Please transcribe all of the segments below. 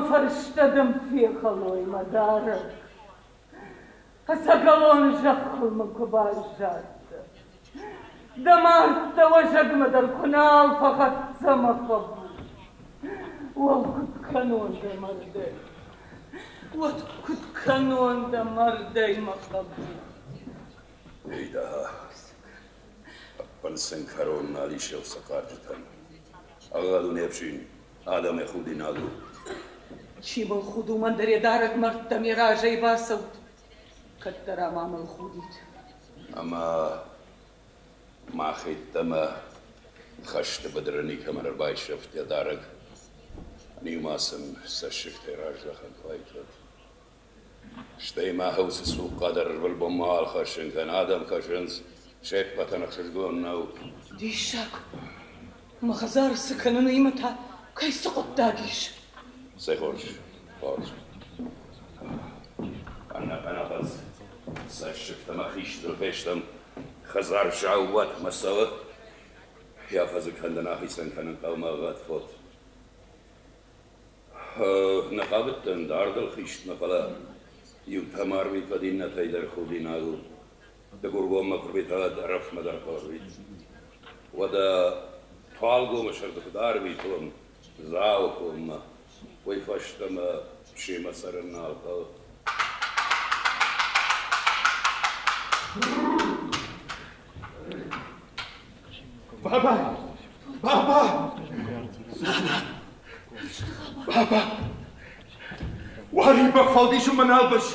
Мӕ фӕрстӕ дӕм фехӕлой, мӕ дарӕг. Ӕцӕгӕлон зӕххыл мын куы баззадтӕ. Дӕ мӕрдтӕ уӕзӕгмӕ дӕр куы нал фӕхӕццӕ мӕ хъӕбул. Уӕд куыд кӕнон дӕ мӕрдӕй? Уӕд куыд кӕнон дӕ мӕрдӕй, мӕ хъӕбул? Ей-да, ӕппын сын кӕрон нал ис сӕ хъарджытӕн. Ӕгъгъӕд у не фсин, адӕмӕй худинаг у. Чи мыл худы, уымӕн дӕр йӕ дарӕг мӕрдтӕм йӕ разӕй бацӕут, кӕддӕра ма мыл худид. Ӕмӕ мах йеддӕмӕ хӕсты быдыры никӕмӕн ӕрбайсӕфт йӕ дарӕг. Ӕниу ма сын цӕссыгтӕй раздӕхӕн куы айтӕд. Стӕй ма уыцы цухъхъа дӕр ӕрвылбон ма ӕлхӕссын кӕн, адӕм кӕсынц, се ппӕтӕн ӕхсызгон нӕу. Диссаг! Мӕ хӕдзары цы кӕнын, уыимӕ та кӕй цы хъуыддаг ис? Цӕй хорз, хорз. Ӕнӕхъӕн афӕдз цӕссыгтӕ мӕ хистыл фестӕм, хӕдзар заууатмӕ цӕуы. Йӕ афӕдзы кӕндӕн ахицӕн кӕнын хъӕуы мӕ ӕгъгъӕд фод. Нӕ хъавыдтӕн дардыл хистмӕ, фӕлӕ иутӕ ма арвитӕд, иннӕтӕй дӕр худинаг у. Дыгургоммӕ куы рвитӕд, Ӕрӕфмӕ дӕр куы ӕрвит. Уӕдӕ Туалгомы сӕрты куыд арвитон Дзауы коммӕ, уый фӕстӕмӕ семӕ цӕрын нал хъӕуы. Баба! Баба! Баба! Уари бӕх фӕлдисынмӕ нал бӕззы.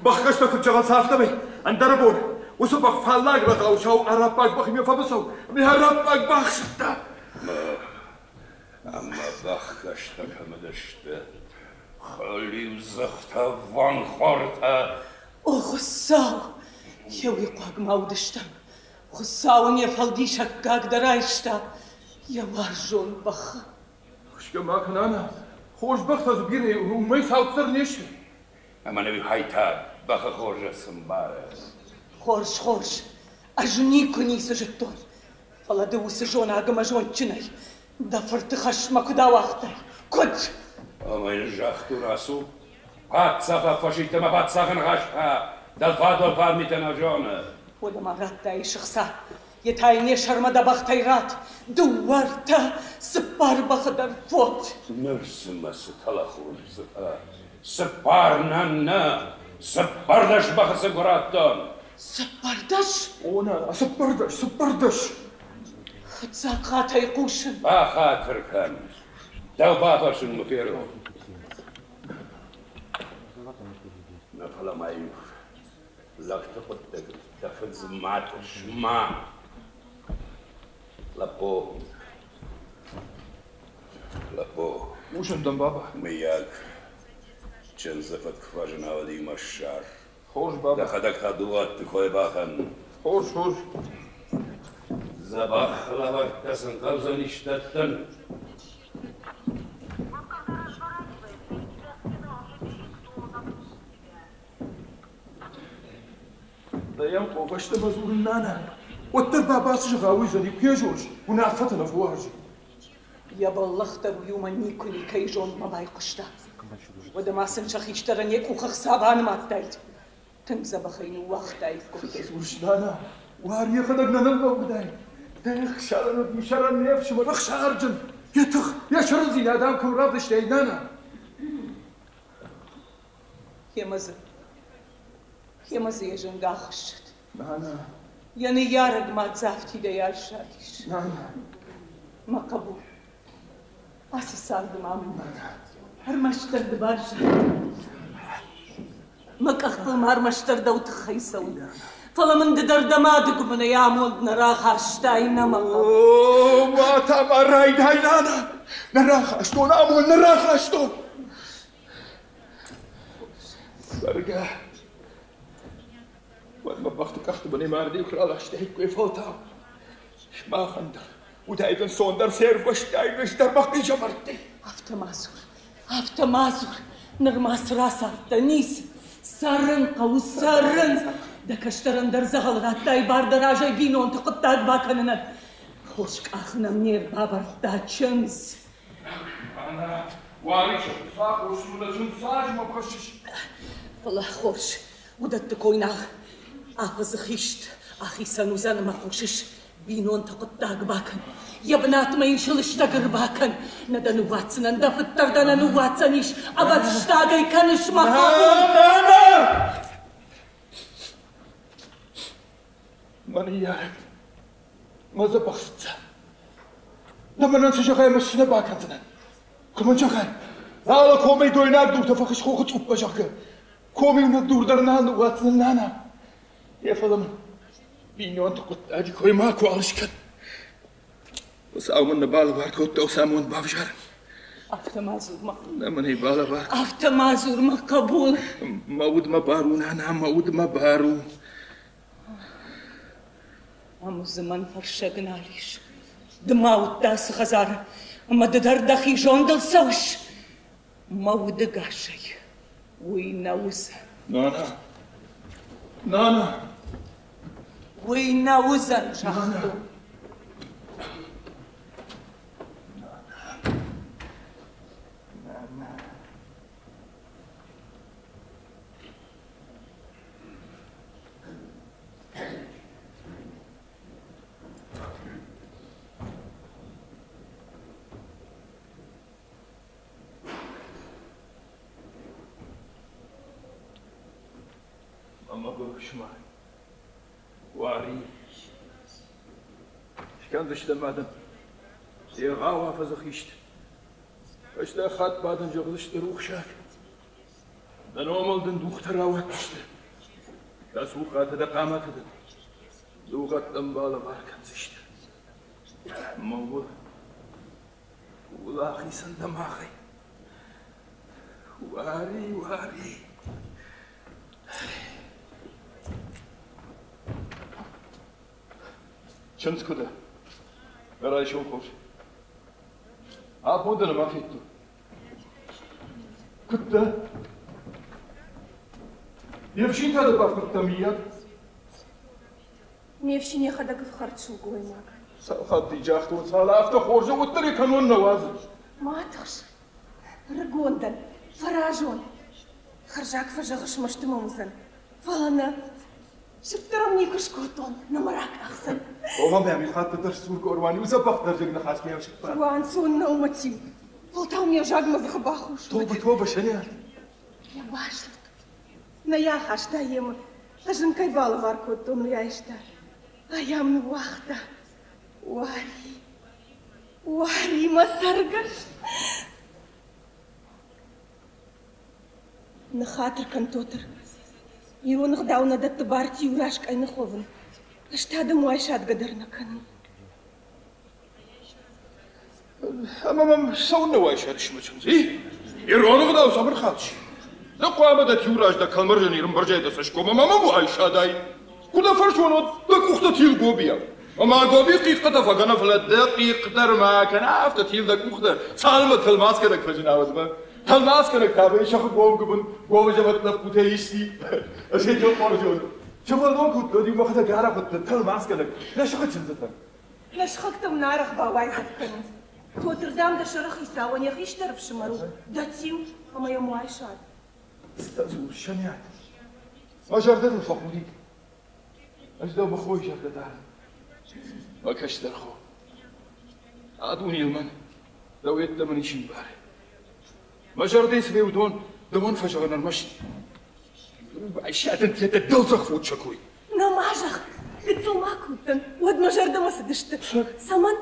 Бӕхгӕстӕ куыд зӕгъынц, афтӕмӕй ӕндӕр бон уыцы бӕх фаллаг рӕгъау сау араббаг бӕхимӕ фӕбыцӕу ӕмӕ араббаг бахсыдта. Ӕмӕ бӕхгӕстӕ кӕмӕн сты? Хӕлиудзыхтӕ, ванхортӕ! О Хуыцау, еуи хъуаг ма уыдыстӕм. Хуыцау ын йӕ фӕлдисӕггаг дӕр айста йӕ уарзон бӕхы. Хуысгӕ ма кӕн, Ана, хорз бӕхтӕ дзы бирӕ, уымӕй цауддӕр не сты. Ӕмӕ нӕуи та бӕхы хорзӕх цы мбары? Хорз, хорз, ӕз никуы ницы зыдтон, фӕлӕ ды уыцы зонаг ӕмӕ зондджынӕй дӕ фырты хӕсмӕ куыд ауагътай, куыд? Ӕмӕ йын загътой, рацу, паддзахы фӕсидт ӕмӕ паддзахы ныхӕстӕ дӕлфад-уӕлфад митӕ нӕ зоны. Уӕдӕ ма радтаис ӕхца, йе та йын йӕ сӕрмӕ дӕ бӕхтӕй ратт, дыууӕ, ӕртӕ, цыппар бӕхы дӕр фод. Ныр цымӕ цы тӕлӕхуры, цытӕ? Цыппар нӕ, нӕ, 14 бӕхы цы куы радтон! 14? О, нӕ, 14, 14! Фыццаг хатт ӕй хъусын. Бахатыр кӕн, дӕу бафӕрсын мӕ ферох. Нӕ фӕлӕ ма-иу лӕгты хъуыддӕгтӕ фыдз ма тъыс, ма. Лӕппу, лӕппу. Хъусын дӕм, баба. Мыййаг, чындзы фыд куы фӕзына, уӕд-иу мӕ ссар. Хорз, баба. Дӕхӕдӕг та дыууӕтты кой бакӕн. Хорз, хорз. Дзӕбӕх лӕвӕрттӕ сын хъӕудзӕнис дӕттын. Дӕ йӕм фӕстӕмӕ дзурын, нана. Уӕддӕр баба цы зӕгъа, уый зӕни куы йӕ зоныс, уынаффӕтӕ нӕ фӕуарзы. Йӕ бӕллӕх дӕр уый никуы никӕй зондмӕ байхъуыста. Уӕдӕ ма сын сӕ хистӕрӕн йӕ къухы хца банымадтаид. Тынг дзӕбӕх ӕй ныууагътаиккой. Цытӕ дзурыс, нана? Уар йӕхӕдӕг нӕ ныллӕууыдаид. Дӕ ӕхсарӕн уыди сӕрӕн ме фсымӕр, ӕхсарджын. Йӕ тых, йӕ сӕрындзинад ам кӕм равдыстай, нана? Йемӕ дзы, йемӕ дзы йӕ зынг ахуыссыд. Нана. Йӕ ныййарӕг мад дзы афтидӕй аззадис. Нана. Мӕ хъӕбул, ацы царды ма мын ӕрмӕстдӕр ды баззадтӕ. Мӕ къӕхтыл ма ӕрмӕстдӕр дӕу тыххӕй цӕуын. Фӕлӕ мын ды дӕр дӕ мады гуыбынӕй амонд нӕ рахастай, нӕ мӕ хъӕбул. О, ма та ма райдай, нана! Нӕ рахастон амонд, нӕ рахастон! Бӕргӕ, уӕд мӕ бӕхты къӕхты бынӕй мардӕй куы раластаиккой фӕлтау. Сымахӕн дӕр уыдаид ӕнцондӕр фервӕзтаин ӕз дӕр мӕ хъизӕмӕрттӕй. Афтӕ ма дзур, афтӕ ма дзур, нырма цы рацардтӕ, ницы. Цӕрын хъӕуы, цӕрын! Дӕ кӕстӕрӕн дӕр дзӕгъӕл радтай бар дӕ разӕй бинонты хъуыддаг бакӕнынӕн. Хорз къахын ӕм не рбавӕрдта чындз. Нана, уари сӕ хорз нӕ чындзаджы мӕм хӕссыс. Фӕлӕ хорз, уыдӕтты кой нал. Афӕдзы хист ахицӕн уыдзӕн ӕмӕ хъусыс, бинонты хъуыддаг бакӕн. Йӕ бынатмӕ йын сылыстӕг ӕрбакӕн. Нӕ дӕ ныууадздзынӕн, дӕ фыд дӕр дӕ нӕ ныууадздзӕнис. Ӕвӕстагӕй кӕныс мӕ хъӕбул. Нана! Мӕ ныййарӕг, мӕ дзӕбӕх дзыцца. Нӕ мӕнӕн цы зӕгъай, ӕмӕ цы нӕ бакӕндзынӕн. Куы мын зӕгъай, алы комӕй дойнаг дуртӕ фӕхыз хохы цъуппмӕ, зӕгъгӕ, ком иунӕг дур дӕр нал ныууадздзынӕн, нана. Йӕ фӕлӕ мын бинонты хъуыддаджы кой макуал скӕн. Хуыцау мын нӕ балӕвар кодта уыцы амонд бавзарын. Афтӕ ма дзур, мӕ Нӕ мын ӕй балӕвар. Афтӕ ма дзур, мӕ хъӕбул. Мӕ уд мӕ бар у, нана, мӕ уд мӕ бар у. Ам дзы мӕн фӕрсӕг нал ис. Ды ма уыдтӕ ацы хӕдзары, ӕмӕ ды дӕр дӕхи зондыл цӕуыс. Мӕ удыгасӕй уый нӕ уыдзӕн. Нана! Нана! Уый нӕ уыдзӕн, загътон. Нана! Мӕ мӕгуыр ӕфсымӕр, Уари, скӕндзыстӕм адӕм егъау афӕдзы хист. Фӕстаг хатт бадын зӕгъдзысты рухсаг. Дӕ номыл дын духтӕ рауадзысты. Дӕ цухъатӕ, дӕ хъаматӕ дын дугъӕттӕм балӕвар кӕндзысты. Мӕ ууыл ахицӕн дӕ махӕй. Уари, уари. Чындз куы дӕ? Райсом хорз. Абон дӕ нӕма федтон. Куыд дӕ? Йе фсин та дӕ бафхӕрдта, мыййаг? Ме фсин йӕхӕдӕг ӕфхӕрд сылгоймаг. Цал хатты загътон, цал, афтӕ хорз уӕддӕр йӕ кӕнон нӕ уадзы. Ма тыхс, ӕрыгон дӕн, фӕразон. Хӕрзаг фӕзӕгъыс, мӕсты мӕм уыдзӕн. Фӕлӕ нӕ, сырддӕр ӕм никуы скодтон, нӕ мӕ ракъахдзӕн. Ома мӕм иу хатт дӕр сдзургӕ Оруан иу дзӕбӕхдӕр зӕг ныхас не ӕфсыдта. Уанцон нӕу мӕ тиу. Фӕлтау ме взаг мӕ дзыхы бахус. Тобӕ, тобӕ, Сӕниат. Йӕ басылд. Нӕ йӕ ахаста йемӕ. Ӕз ын кӕй балӕвар кодтон, уый айста. Ай ам ныууагъта. Уари, Уари, мӕ цӕргӕс! Ныххатыр кӕн, Тотыр. Ирон ӕгъдау нӕ дӕтты бар тиу раскъӕйных уӕвын. Ӕз та дӕм уайсадгӕ дӕр нӕ кӕнын. Ӕмӕ мӕм цӕуылнӕ уайсадыс, мӕ чындз, и? Ирон ӕгъдау цавӕр хатт Нӕ хъуамӕ дӕ тиу раз дӕ кӕлмӕрзӕн ирмбӕрзӕй дӕ цӕсгом ӕмӕ мӕм уайсадай. Куы дӕ фӕрсон, уӕд дӕ къухтӕ тил гобийау. Ӕмӕ гоби хъихъхъытӕ фӕкӕна, фӕлӕ дӕ хъихъхъ дӕр ма кӕна, афтӕ тил дӕ къухтӕ, цалынмӕ тӕлмацгӕнӕг фӕзына, уӕдмӕ. Тӕлмацгӕнӕг та сӕхы гомгуыбын говызӕвӕт лӕппутӕ исти. Ӕз ӕй хорз Сывӕллон куы уыдтӕн, иу мӕхӕдӕг арӕх уыдтӕн тӕлмацгӕнӕг нӕ сыхы чындзытӕн. Нӕ сыхӕгтӕм нӕ арӕх бауайдзӕф кӕнынц. Тотырдӕм дӕ сӕрыхицауӕн йӕ хистӕр ӕфсымӕр у, дӕ тиу, ӕмӕ йӕм уайсад. Цытӕ дзурыс, Сӕниат? Мӕ зӕрдӕ дыл фӕхудид. Ӕз дӕу мӕ хойы зӕрдӕ дарын. Мӕ кӕстӕр хо. А дунейыл мӕн дӕу йеддӕмӕ ничи мбары. Мӕ зӕрдӕйы цы уыдон дӕуӕн фӕзӕгъын ӕрмӕст. Байсӕдын дӕ дӕлдзӕх фод сӕ кой. Нӕ ма зӕгъ, гыццыл ма куы уыдтӕн, уӕд мӕ зӕрдӕмӕ цыдысты. Цӕмӕн?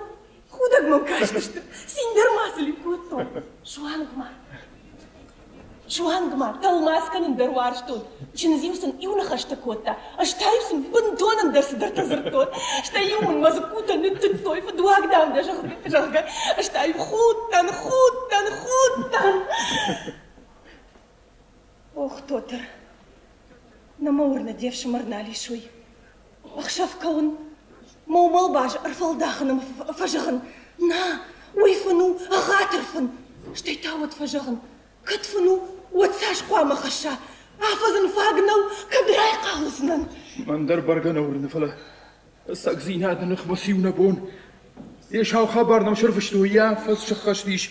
Худӕг мӕм кастысты, цин дӕр ма сыл кодтон. Суанг ма, суанг ма тӕлмац кӕнын дӕр уарзтон. Чындз-иу сын иу ныхӕстӕ кодта, ӕз та-иу сын бынтон ӕндӕр цыдӕртӕ дзырдтон. Стӕй-иу мын мӕ дзыккутӕ ныттыдтой, фыдуаг дам дӕ, зӕгъгӕ. Ӕз та-иу худтӕн, худтӕн, худтӕн. Ох, Тотыр, нӕ мӕ уырны, де фсымӕр нал ис, уый. Ӕхсӕв кӕуын, мӕ уымӕл баз ӕрфӕлдахын ӕмӕ фӕзӕгъын, нӕ, уый фын у, ӕгъатыр фын. Стӕй та уӕд фӕзӕгъын, кӕд фын у, уӕд цас хъуамӕ хӕсса? Афӕдз ын фаг нӕу, кӕд райхъал уыдзынӕн? Мӕн дӕр бӕргӕ нӕ уырны, фӕлӕ ӕцӕгдзинады ныхмӕ циу нӕ бон? Йӕ сау хабар нӕм сӕрвыстой, йӕ афӕдз сыххӕст ис.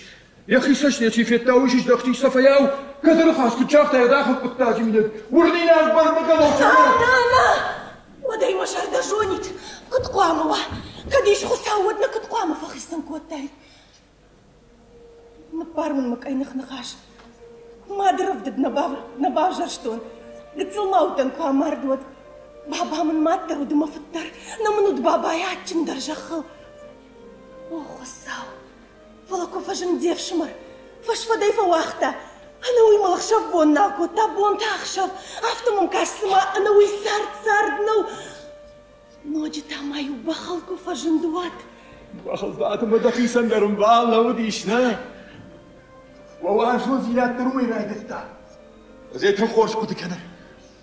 Йӕхи цӕст йӕ чи федта, уый сыздӕхти Сафайау, кӕд ныхас куыд загъта йӕ дахы хъуыддаджы мидӕг, уырнинаг бӕрнӕгӕнӕг На, на, на! Уӕд ӕй мӕ зӕрдӕ зонид, куыд хъуамӕ уа? Кӕд ис Хуыцау, уӕд нӕ куыд хъуамӕ фӕхицӕн кодтаид? Ныббар мын мӕ къӕйных ныхас. Мады рӕвдыд нӕ бавзӕрстон. Гыццыл ма уыдтӕн, куы амард, уӕд. Баба мын мад дӕр уыд ӕмӕ фыд дӕр. Нӕ мын уыд бабайы адджындӕр зӕххыл. О, Хуыцау! Фӕлӕ куы фӕзынд де фсымӕр, фӕсфӕдӕй фӕуагъта. Ӕнӕуый мыл ӕхсӕв бон нал кодта, бон та ӕхсӕв. Афтӕ мӕм каст, цыма ӕнӕуый цард цард нӕу. Ноджы та ма-иу бӕхыл куы фӕзынд, уӕд. Бӕхыл бадынмӕ дӕхицӕн дӕр ӕмбал нӕ уыдис, нӕ? Уӕ уарзондзинад дӕр уымӕй райдыдта. Ӕз ӕй тынг хорз хъуыды кӕнын.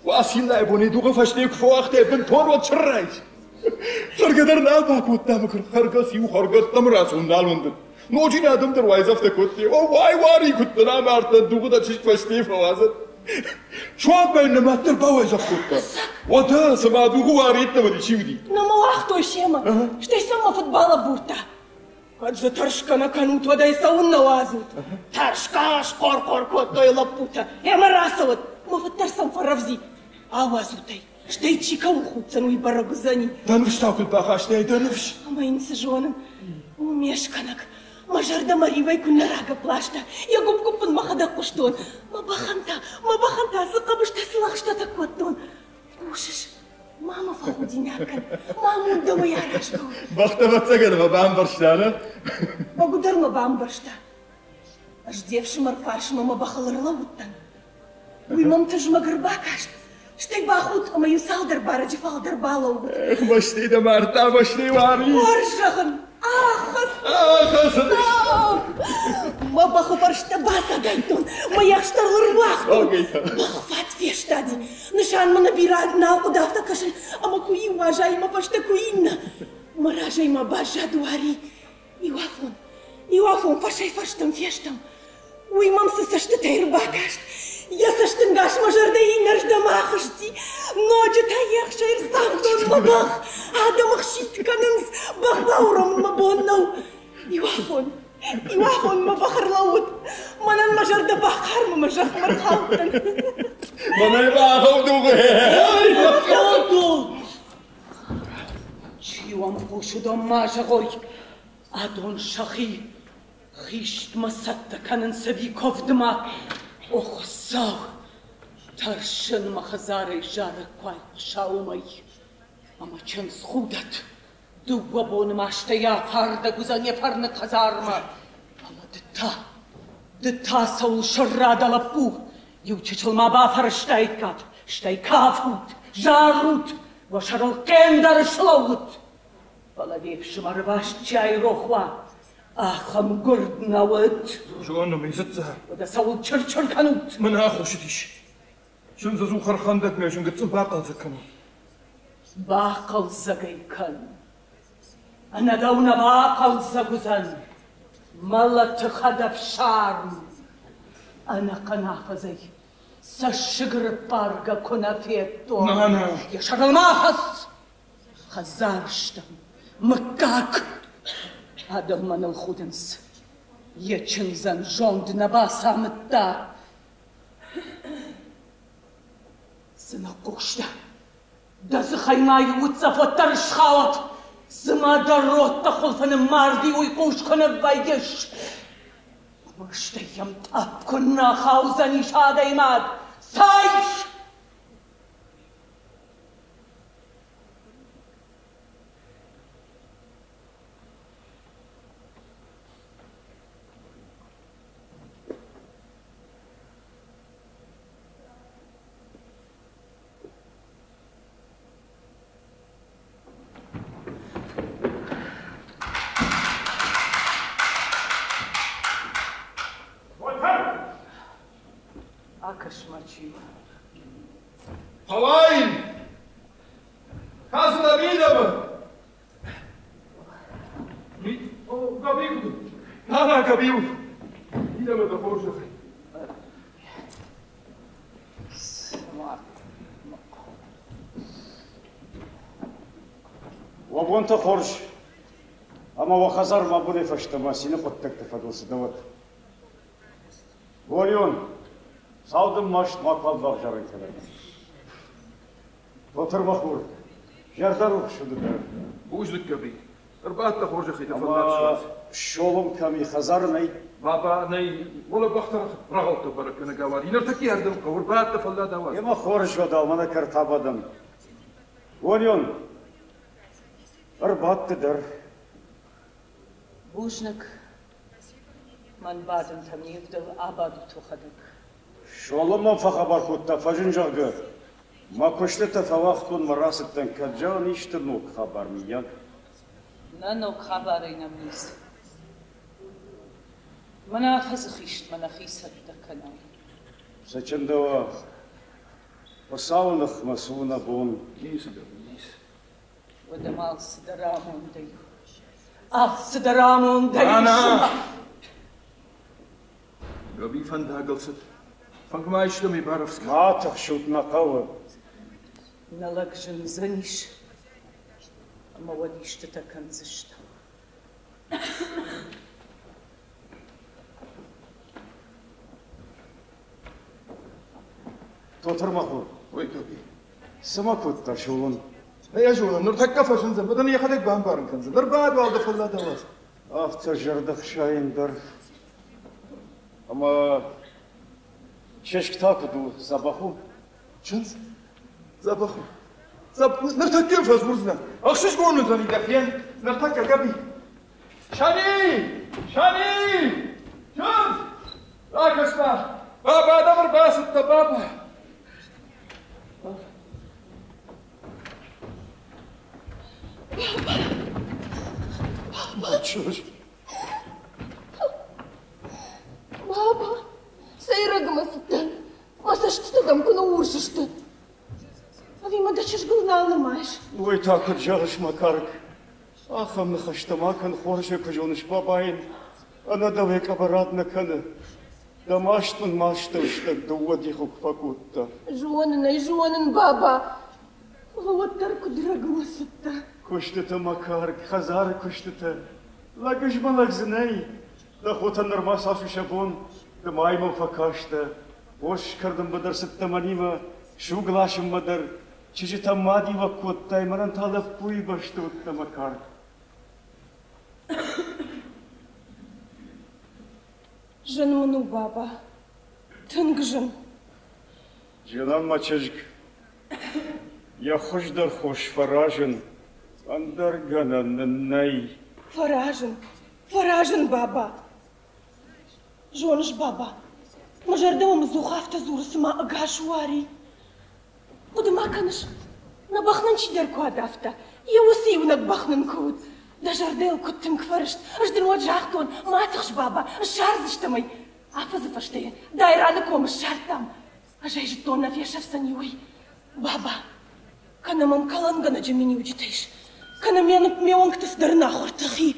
Уациллайы бон йӕ дугъы фӕсте куы фӕуагътай, бынтон уӕд сыррайс. Хӕргӕ дӕр нал бакодта мыкыр, хӕргӕс-иу хӕргӕттӕм рацӕуын нал уӕндыд. Ноджы йын адӕм дӕр уайдзӕфтӕ кодтой, о, уай, уари, куыд дын амардтӕн, дугъы дӕ чызг фӕсте фӕуадзӕд. Суанг ма йын нӕ мад дӕр бауайдзӕф кодта. Уӕдӕ, цыма дугъы уарийӕдтӕмӕ ничи уыди. Нӕ мӕ уагътой семӕ, стӕй сӕм мӕ фыд балӕбурдта. Кӕд дзы тӕрсгӕ нӕ кӕнут, уӕд ӕй цӕуыннӕ уадзут? Тӕрсгӕ схъор-хъор кодтой лӕппутӕ. Ӕмӕ рацӕуӕд, мӕ фыд дӕр сӕм фӕрӕвдзи. Ауадзут ӕй, стӕй чи кӕуыл худдзӕн, уый бӕрӕг уыдзӕни. Дӕ ныфс та куыд бахастай, дӕ ныфс? Ӕмӕ йын цы зонын, у ме скӕнӕг. Мӕ зӕрдӕ мӕ риуӕй куыннӕ рагӕпп ласта, йӕ гуыпп-гуыпп ын мӕхӕдӕг хъуыстон. Мӕ бӕхӕн та, мӕ бӕхӕн та цы хъӕбыстӕ, цы лӕгъстӕтӕ кодтон. Хъусыс, ма мӕ фӕхудинаг кӕн, ма мын дӕуӕй арӕзта. Бӕхтӕ ӕвӕццӕгӕн мӕ бамбӕрста, нӕ? Бӕгуыдӕр мӕ бамбӕрста. Ӕз де фсымӕр фарсмӕ мӕ бӕхыл ӕрлӕууыдтӕн. Уый мӕм тызмӕг ӕрбакаст, стӕй бахудт ӕмӕ иу цалдӕр барӕджы фалдӕр балӕууыд. Эх, мӕстӕй дӕ мардта, мӕстӕй уари! Хорз зӕгъын, ахӕц! Ахӕц! Мӕ бӕхы фӕрстӕ бацагайдтон, мӕ ехстӕрыл ӕруагътон. Бӕх фат фестади. Нысан мын бирӕ нал хъуыд афтӕ кӕсын, ӕмӕ куы иу азайы мӕ фӕстӕ, куы иннӕ. Мӕ разӕй ма баззад уари. Иуафон, иуафон фӕрсӕй-фӕрстӕм фестӕм. Уый мӕм цы цӕстытӕй ӕрбакаст, йӕ цӕстӕнгас мӕ зӕрдӕ иннӕрдӕм ахызти. Ноджы та ехсӕй ӕрцагътон мӕ бӕх. Адӕм ӕхситт кӕнынц, бӕх бауромын мӕ бон нӕу. Иуафон, иуафон мӕ бӕх ӕрлӕууыд. Мӕнӕн мӕ зӕрдӕ бахъарм ӕмӕ зӕхмӕ рхаудтӕн. Мӕнӕй бахау дугъы. Чи уӕм хъусы, уыдон ма зӕгъой, адон сӕхи хистмӕ цӕттӕ кӕнынц ӕви куывдмӕ? О Хуыцау, тӕрсын мӕ хӕдзарӕй зарӕг куы айхъуыса, уымӕй. Ӕмӕ чындз худӕд, дыууӕ боны ма стӕй афардӕг уыдзӕн йӕ фӕрныг хӕдзармӕ. Фӕлӕ ды та, ды та цӕуыл сӕрра дӕ лӕппу? Иу чысыл ма бафӕрстаиккат, стӕй кафут, зарут, уӕ сӕрыл хъен дӕр слӕуут. Фӕлӕ де фсымӕры васт чи айрох уа, ахӕм гуырд нӕ уыд. Зонын ӕй, дзыцца. Уӕдӕ цӕуыл чыр-чыр кӕнут? Мӕн аххосыдис. Чындзы дзух ӕрхӕндӕг мӕ зын гыццыл бахъӕлдзӕг кӕнон. Бахъӕлдзӕг ӕй кӕн. Ӕнӕ дӕу нӕ бахъӕлдзӕг уыдзӕн. Мӕлӕты хӕдӕфсарм. Ӕнӕхъӕн афӕдзӕй цӕссыг рыппаргӕ куы нӕ федтон. Нана! Йӕ сӕрыл ма хӕц! Хӕдзар стӕм, мыггаг! Адӕм мӕныл худынц. Йӕ чындзӕн зонд нӕ бацамыдта. Цы ныхъхъус дӕ? Дӕ дзыхӕй ма иу уддзӕф уӕддӕр схауӕд! Цыма дӕ родты хуылфы ныммарди, уый хъус куы ныввӕййыс! Мӕстӕй йӕм тъӕпп куыннӕ хаудзӕнис адӕймаг! Цӕй! Акӕс-ма, чи у. Фӕуайын! Кӕсын ӕви Габи куыд у? Нана, Габи у. Мидӕмӕ дӕ хорзӕхӕй. Уӕ бонтӕ хорз, ӕмӕ уӕ хӕдзармӕ абонӕй фӕстӕмӕ цины хъуыддӕгты фӕдыл цыдӕуӕд. Горион, сау дын маст макуал бавзарын кӕнӕд. Тотыр мӕ хур, зӕрдӕрухс уыд дӕр. Бузныг, Гӕби. Ӕрбадт дӕ хорзӕхӕй дӕ фӕллад суадз. Шолом кӕм и, хӕдзары нӕй? Баба, нӕй, уӕлӕ бӕхтӕ рӕгъӕуттӕ бӕрӕггӕнӕг ауади. Ныртӕккӕ ардӕм хъӕуы, ӕрбадт дӕ фӕллад ауадз. Емӕ хорз уӕд, мӕнӕ кӕрт абадӕм. Горион, ӕрбадт дӕр. Бузныг, мӕн бадынтӕм не вдӕлы, абадут уӕхӕдӕг. Шолом мӕм фӕхабар кодта, фӕзын, зӕгъгӕ. Мӕ куыстытӕ фӕуагътон мӕ рацыдтӕн, кӕд зӕгъын исты ног хабар, мыййаг. Нӕ ног хабарӕй нӕм ницы. Мӕнӕ афӕдзы хистмӕ нӕхи цӕттӕ кӕнӕм. Цы чындӕуа? Хуыцауы ныхмӕ цы у нӕ бон? Ницы дӕр ницы. Уӕдӕ ма алцыдӕр амондӕй. Алцыдӕр амондӕй. Нана! Гоби фӕндагыл цыд. Фӕнгмӕ истӕмӕй барӕвдз кӕн. Ма тыхсут, нӕ хъӕуы. Нӕ лӕг зындзӕнис, ӕмӕ уӕд истытӕ кӕндзыстӕм. Тотыр мӕ хур. Ой, Гоби. Цы ма кодта Шолон? Нӕ йӕ зонын, ныртӕккӕ фӕзындзӕн, уӕд ын йӕхӕдӕг бамбарын кӕндзӕн. Ӕрбад уал дӕ фӕллад ауадз. Афтӕ зӕрдӕхсайын дӕр. Ӕмӕ чызг та куыд у, дзӕбӕх у? Чындз, дзӕбӕх у. Ныртӕккӕ фӕдзурдзынӕн. Ӕхсызгон уыдзӕни дӕ фен. Ныртӕккӕ, Гӕби. Шани! Шани! Чындз! Ракӕс-ма! Баба дӕм ӕрбацыдтӕ, баба! Мӕ чызг. Баба, сӕйрагмӕ цыдтӕн. Мӕ цӕстытӕ дӕм куы ныуурс сты. Ӕви мӕ дӕ чызгыл нал нымайыс? Уый та куыд зӕгъыс, мӕ карк? Ахӕм ныхӕстӕ ма кӕн, хорз ӕй куы зоныс, бабайӕн. Ӕнӕ дӕуӕй къӕбӕрад нӕ кӕны. Дӕ маст мын мастӕлстӕг дыууӕ дихы куы фӕкодта. Зонын ӕй, зонын, баба. Фӕлӕ уӕддӕр куыд рӕгмӕ цыдтӕ? Куыстытӕ, мӕ карк, хӕдзары куыстытӕ. Лӕг ызмӕлӕг дзы нӕй. Дӕ хотӕн нырма цас у сӕ бон, ды ма мӕм фӕкастӕ. Хос кӕрдынмӕ дӕр цыдтӕ мӕнимӕ, суг ласынмӕ дӕр. Чызджытӕм мадиуӕг кодтай, мӕнӕн та лӕппуйы бӕсты уыдтӕ мӕ карк. Зын мын у, баба, тынг зын. Зынӕн мӕ чызг, йӕ хуыздӕр хос фӕразын, ӕндӕр гӕнӕн нын нӕй. Фӕразын, фӕразын, баба. Зоныс, баба, мӕ зӕрдӕ мӕм ӕдзух афтӕ дзуры, цыма ӕгас уари. Хъуыды ма кӕныс, нӕ бӕх нын чидӕр куы адавта, йӕ уыцы иунӕг бӕх нын куы уыд. Дӕ зӕрдӕйыл куыд тынг фӕрыст, ӕз дын уӕд загътон, ма тыхс, баба, ссардзыстӕм ӕй. Афӕдзы фӕстӕ йӕ Дайраны комы ссардтам. Ӕз ӕй зыдтон, нӕ фесӕфдзӕни уый. Баба, кӕнӕ мӕм кӕлӕнгӕнӕджы миниуджытӕ ис, кӕнӕ ме ме уӕнгты цыдӕр нахуыр тых и,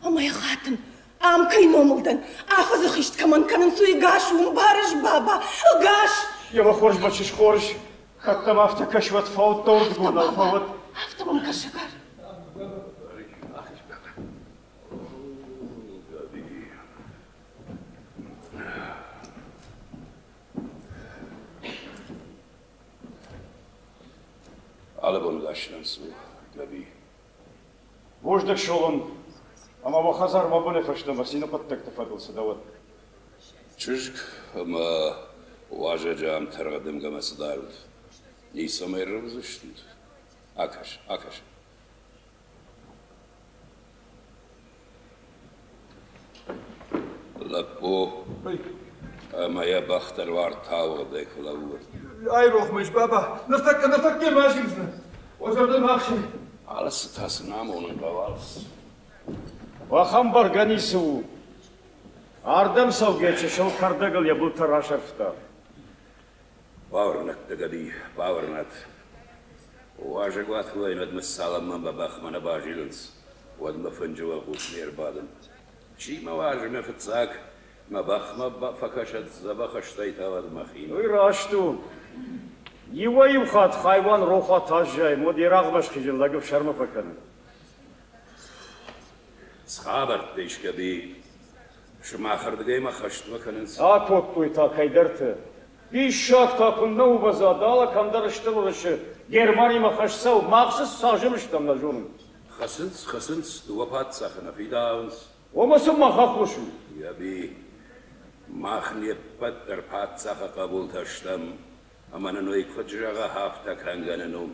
ӕмӕ йӕ хатын, ам кӕй номыл дӕн, афӕдзы хист кӕмӕн кӕнынц, уый ӕгас у, ӕмбарыс, баба, ӕгас! Ева хорз, мӕ чызг хорз, кӕд дӕм афтӕ кӕсы, уӕд фӕуӕд дӕ уырдыгонау, фӕуӕд. Афтӕ мӕм кӕсы, Гар. Алыбон гас нӕм цу, Гӕби. Бузныг, Шолон, ӕмӕ уӕ хӕдзармӕ абонӕй фӕстӕмӕ цины хъуыддӕгты фӕдыл цыдӕуӕд. Чызг ӕмӕ уазӕджы ам тӕргъӕдымгӕмӕ цы дарут? Ницӕмӕй рӕвдзыстут? Акӕс, акӕс. Лӕппу ӕмӕ йӕ бӕх дӕр уартауыгъдӕй куы лӕууы. Айрох мӕ ис, баба. Ныртӕккӕ, ныртӕккӕ ма зилдзынӕ. О, зӕрдӕ ма хсай. Алцы та сын амонын хъӕуы, алцы. Ахӕм бӕргӕ ницы у. Ардӕм цӕугӕ чысыл кӕрдӕгыл йӕ былтӕ расӕрфта. Бауырнӕд дӕ, Гӕби, бауырнӕд. Уазӕгуаты уӕйнӕдмӕ цалынмӕ мӕ бӕхмӕ нӕ базилынц, уӕдмӕ фынджы уӕлхъус не рбадын. Чи мӕ уарзы мӕ фыццаг, мӕ бӕхмӕ фӕкӕсӕд дзӕбӕх, стӕй та уӕд мӕхимӕ. Уый раст у. Иуӕй-иу хатт хайуан рохуат аззайы, уӕд йе рагъмӕ схизын лӕг ӕфсӕрмы фӕкӕны. Цы хабӕрттӕ ис, Гӕби? Сымахӕрдыгӕй мӕ хӕстмӕ кӕнынц. Акодтой та кӕйдӕрты. Диссаг та куыннӕ у ӕвӕдза, далӕ кӕмдӕр стыр уырысы Германимӕ хӕст цӕуы, мах дзы цы азым стӕм, нӕ зонын. Хӕцынц, хӕцынц, дыууӕ паддзахы нӕ фидауынц. Омӕ сын мах аххос у. Гӕби, мах не ппӕт дӕр паддзахы хъӕбултӕ стӕм, ӕмӕ нын уый куыд зӕгъа, афтӕ кӕнгӕ нын у.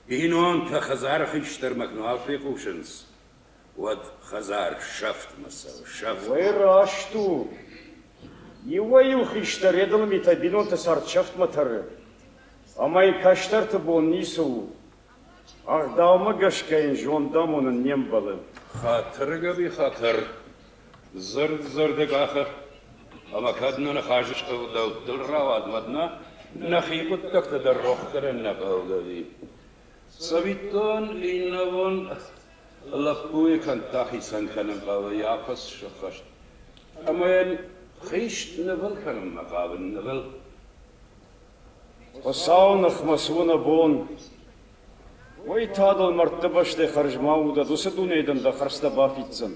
Бинонтӕ хӕдзары хистӕрмӕ куы нал фехъусынц, уӕд хӕдзар сӕфтмӕ цӕуы, сӕфтмӕ. Уый раст у. Иуӕй-иу хистӕр йе дылы митӕ бинонты цард сӕфтмӕ тӕры. Ӕмӕ йын кӕстӕрты бон ницы у. Ӕгъдаумӕ гӕсгӕ йын зонд амонын не мбӕлы. Хатыр, Гӕби, хатыр. Дзырд зӕрдӕ къахы. Ӕмӕ кӕд нӕ ныхасы ӕгъдӕуттыл рауад, уӕд нӕ нӕхи хъуыддӕгтӕ дӕр рох кӕнын нӕ хъӕуы, Гӕби. Цӕвиттон, иннӕбон лӕппуйы кӕндтӕ ахицӕн кӕнын хъӕуы йӕ афӕдз сӕххӕст. Ӕмӕ йын хист нывыл кӕнынмӕ хъавын, нывыл. Хуыцауы ныхмӕ цы у нӕ бон, уый та дыл мӕрдты бӕстӕй хӕрзмӕ удӕд, уыцы дунейы дын дӕ хӕрзтӕ бафиддзӕн.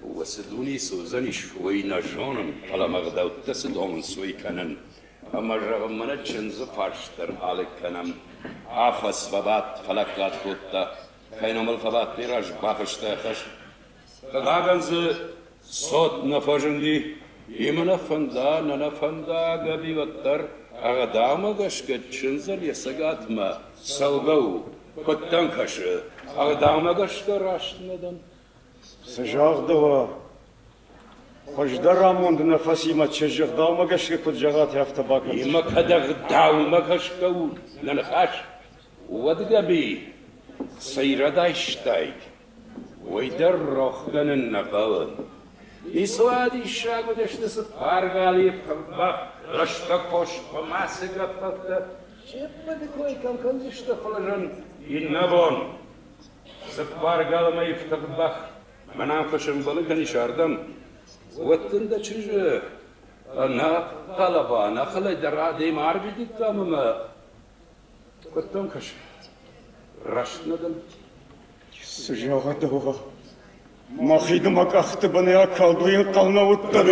Уыцы дуне цы уыдзӕнис, уый нӕ зонын, фӕлӕ мӕ гъдӕуттӕ цы домынц, уый кӕнын. Ӕмӕ, зӕгъын, мӕнӕ чындзы фарст дӕр алыг кӕнӕм. Афӕдз фӕбадт, фӕлӕггад кодта, кӕй номыл фӕбадт, йӕ раз бафыста йӕ хӕс. Хъыгагӕн дзы цот нӕ фӕзынди, имӕ нӕ фӕнда, нӕ нӕ фӕнда, Гӕби уӕддӕр ӕгъдаумӕ гӕсгӕ чындзӕн йӕ цӕгатмӕ цӕугӕ у, куыд дӕм кӕсы, ӕгъдаумӕ гӕсгӕ раст нӕ дӕн? Цы загъдӕуа, хуыздӕр амонд нӕ фӕци мӕ чызджы ӕгъдаумӕ гӕсгӕ куыд зӕгъат, афтӕ бакӕндзыстӕм. Имӕ кӕд ӕгъдаумӕ гӕсгӕ у нӕ ныхас, уӕд Гӕби, цы ирӕд айстаид, уый дӕр рох кӕнын нӕ хъӕуы. Ницыуал диссаг уыдысты цыппар галийы бӕх, рӕстӕг хос хъуымацы гӕппӕлттӕ. Се ппӕты кой кӕм кӕндзысты, фӕлӕ зын иннӕбон. Цыппар галмӕ ифтыгъд бӕх мӕнӕн куы сӕмбӕлын кӕнис ардӕм, уӕд дын дӕ чызджы ӕнӕ хъӕлӕба, ӕнӕ хылӕй дӕр адӕм арвитиккам ӕмӕ куыд дӕм кӕсы? Раст нӕ дӕн? Цы зӕгъӕдӕуа? Мӕхи ды мӕ къӕхты бынӕй акалд, уый ӕнхъӕл нӕ уыдтӕн.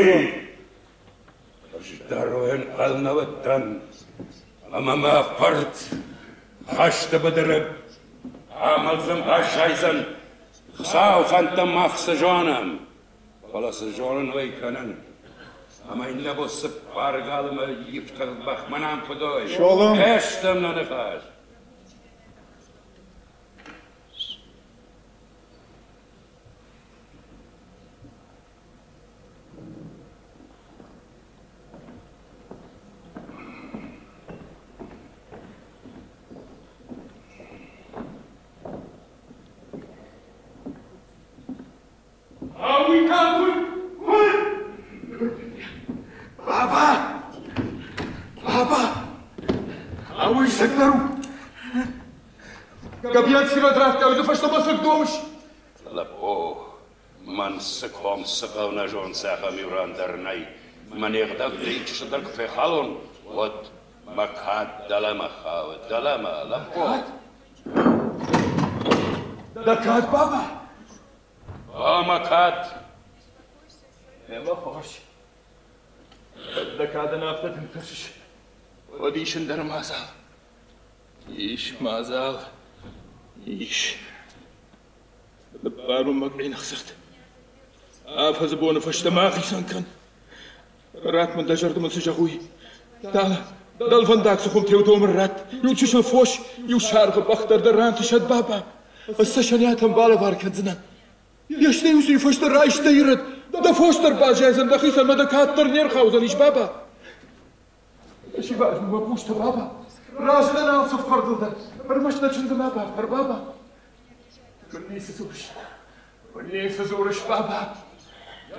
Ӕз дӕр уый ӕнхъӕл нӕ уыдтӕн, ӕмӕ мӕ фырт хӕсты быдыры амӕлдзӕн, баззайдзӕн. Хуыцау фӕндтӕм мах цы зонӕм, фӕлӕ цы зонын, уый кӕнын. Ӕмӕ иннӕбон цыппар галы мӕ ифтыгъд бӕх мӕнӕн куыд уой, фестӕм нӕ ныхас. А уый та куыд? Куыд? Баба! Баба! А уый цӕгдӕр у! Габиан сивӕд радта, уый фӕстӕмӕ цӕгдомыс! Лӕппу, мӕн цы ком, цы хъӕу нӕ зонынц, ахӕм иу ран дӕр нӕй. Мӕ не гъдӕуттӕй чысылдӕр куы фехалон, уӕд мӕ кад дӕлӕмӕ хауы, дӕлӕмӕ, лӕппу! Дӕ кад, баба? О, мӕ кад! Ӕмӕ хорз. Кӕд дӕ кадӕн афтӕ тынг тӕрсыс, уӕд ис ӕндӕр мадзал. Ис мадзал, ис. Ныббар мын мӕ къӕйныхдзырд. Афӕдзы боны фӕстӕ ма ахицӕн кӕн. Ратт мын дӕ зӕрды мын цы зӕгъуй. Дӕлвӕндаг цы хуымтӕ ратт, иу чысыл фос, иу саргъы бӕх дӕр дӕ рантысӕд, баба. Ӕз сӕ Сӕниатӕн балӕвар кӕндзынӕн. Йе стӕй уыцы фӕстӕ райста ирӕд, дӕ фос дӕр баззайдзӕн дӕхицӕн ӕмӕ дӕ кад дӕр не рхаудзӕнис, баба. Сивазын мӕ хъустӕ, баба. Разы дӕн алцы фхӕрдыл дӕр, ӕрмӕст нӕ чындзы ма бафхӕр, баба. Куыд ницы дзурыс, куыд ницы дзурыс, баба.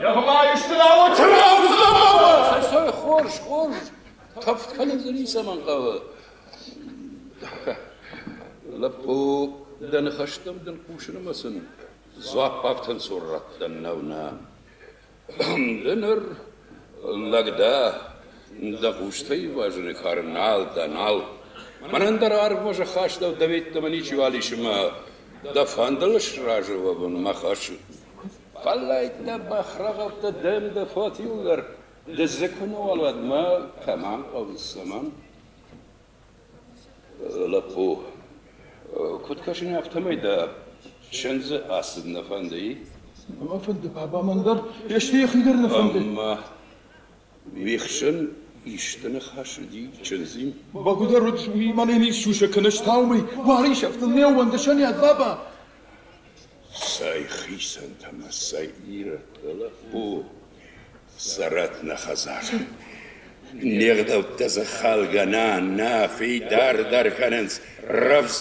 Йӕгъмайы стырауы тыраудзынӕ, баба! Хорз, хорз, тӕвд кӕнын дзы ницӕмӕн хъӕуы. Лӕппу, дӕ ныхӕстӕм дын хъусын ӕмӕ сын дзуапп афтӕ ӕнцон раттӕн нӕу, нӕ. Ды ныр лӕг дӕ, дӕ хъустӕ ивазыны кары нал дӕ, нал. Мӕнӕн дӕр арвмӕ зӕххастӕу дӕ веддӕмӕ ничиуал ис ӕмӕ дӕ фӕндыл сразы уӕвын мӕ хӕс у. Фӕллӕйттӕ, бӕхрӕгъӕуттӕ дӕм дӕ фот иугӕр ды дзы куы нӕуал, уӕд мӕ кӕмӕн хъӕуынц, цӕмӕн? Лӕппу, куыд кӕсын, афтӕмӕй дӕ чындзы ацыд нӕ фӕнды, и? Мӕ фӕнды, баба, мӕн дӕр, исты йӕхи дӕр нӕ фӕнды. Ӕмӕ уе хсӕн исты ныхас уыди чындзим? Бӕгуыдӕр уыд, уый мӕнӕн ис сусӕг кӕнӕ стаумӕй, уарийы сӕфтыл не ууӕнды Сӕниат, баба! Цӕй хицӕнтӕ мӕ, цӕй ирӕттӕ, лӕппу, цӕрӕт нӕ хӕдзары. Не гъдӕуттӕ дзы халгӕ нӕ, нӕ фидардӕр кӕнынц. Рӕвдз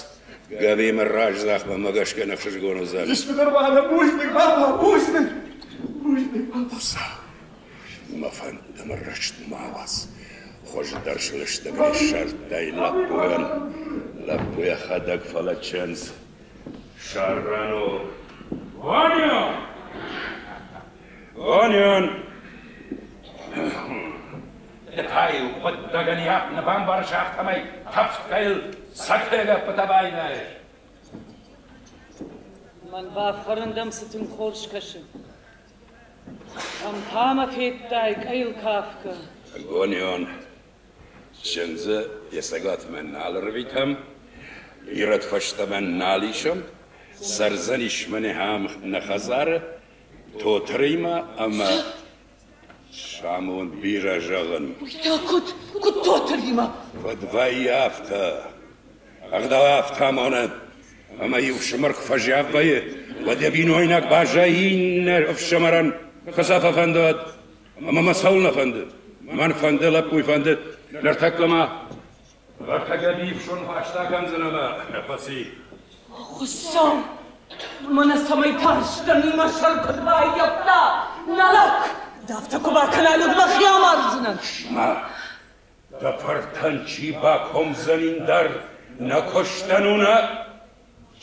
Габемӕ раздзахмӕ мӕ гӕсгӕ нӕ хсызгон уыдзӕн. Искуыдӕр ма нӕ бузныг, баба, бузныг! Бузныг, баба. Хуыцау, мӕ фӕндтӕ мӕ рӕстмӕ ауадз. Хуыздӕр сылыстӕг не ссардтай лӕппуйӕн. Лӕппу йӕхӕдӕг фӕлӕ чындз. Сӕрӕн у. Ваня! Ванян! Ды та-иу хъуыддагӕн йӕ нӕ бамбарыс, афтӕмӕй тӕфтгӕйыл цӕгтӕ гӕппытӕ байнайыс. Мӕн бафхӕрын дӕм цы тынг хорз кӕсы. Кӕм та мӕ федтай къӕйыл кафгӕ? Гонион, чындзы йӕ цӕгатмӕ нал ӕрвитӕм, ирӕд фӕстӕмӕ нал исӕм, цӕрдзӕнис мӕнӕ ам нӕ хӕдзары Тотыримӕ ӕмӕ самонд бирӕ зӕгъын. Уый та куыд, куыд Тотыримӕ? Куыд вӕййы афтӕ? Ӕгъдау афтӕ амоны, ӕмӕ иу фсымӕр куы фӕзиан вӕййы, уӕд йӕ бинойнаг баззайы иннӕ ӕфсымӕрӕн, куы сӕ фӕфӕнды, уӕд. Ӕмӕ мӕ цӕуылнӕ фӕнды? Мӕн фӕнды, лӕппуйы фӕнды. Ныртӕккӕ ма ӕртӕ ифсон фарста кӕндзӕн ӕмӕ фӕци. Хуыцау, мӕнӕ цӕмӕй тарстӕн, мӕ сӕр куыд баййӕфта, нӕ лӕг! Ды афтӕ куы бакӕнай, уӕд мӕхи амардзынӕн. Ма, дӕ фыртӕн чи бакомдзӕн дӕр, нӕ куыстӕн у нӕ?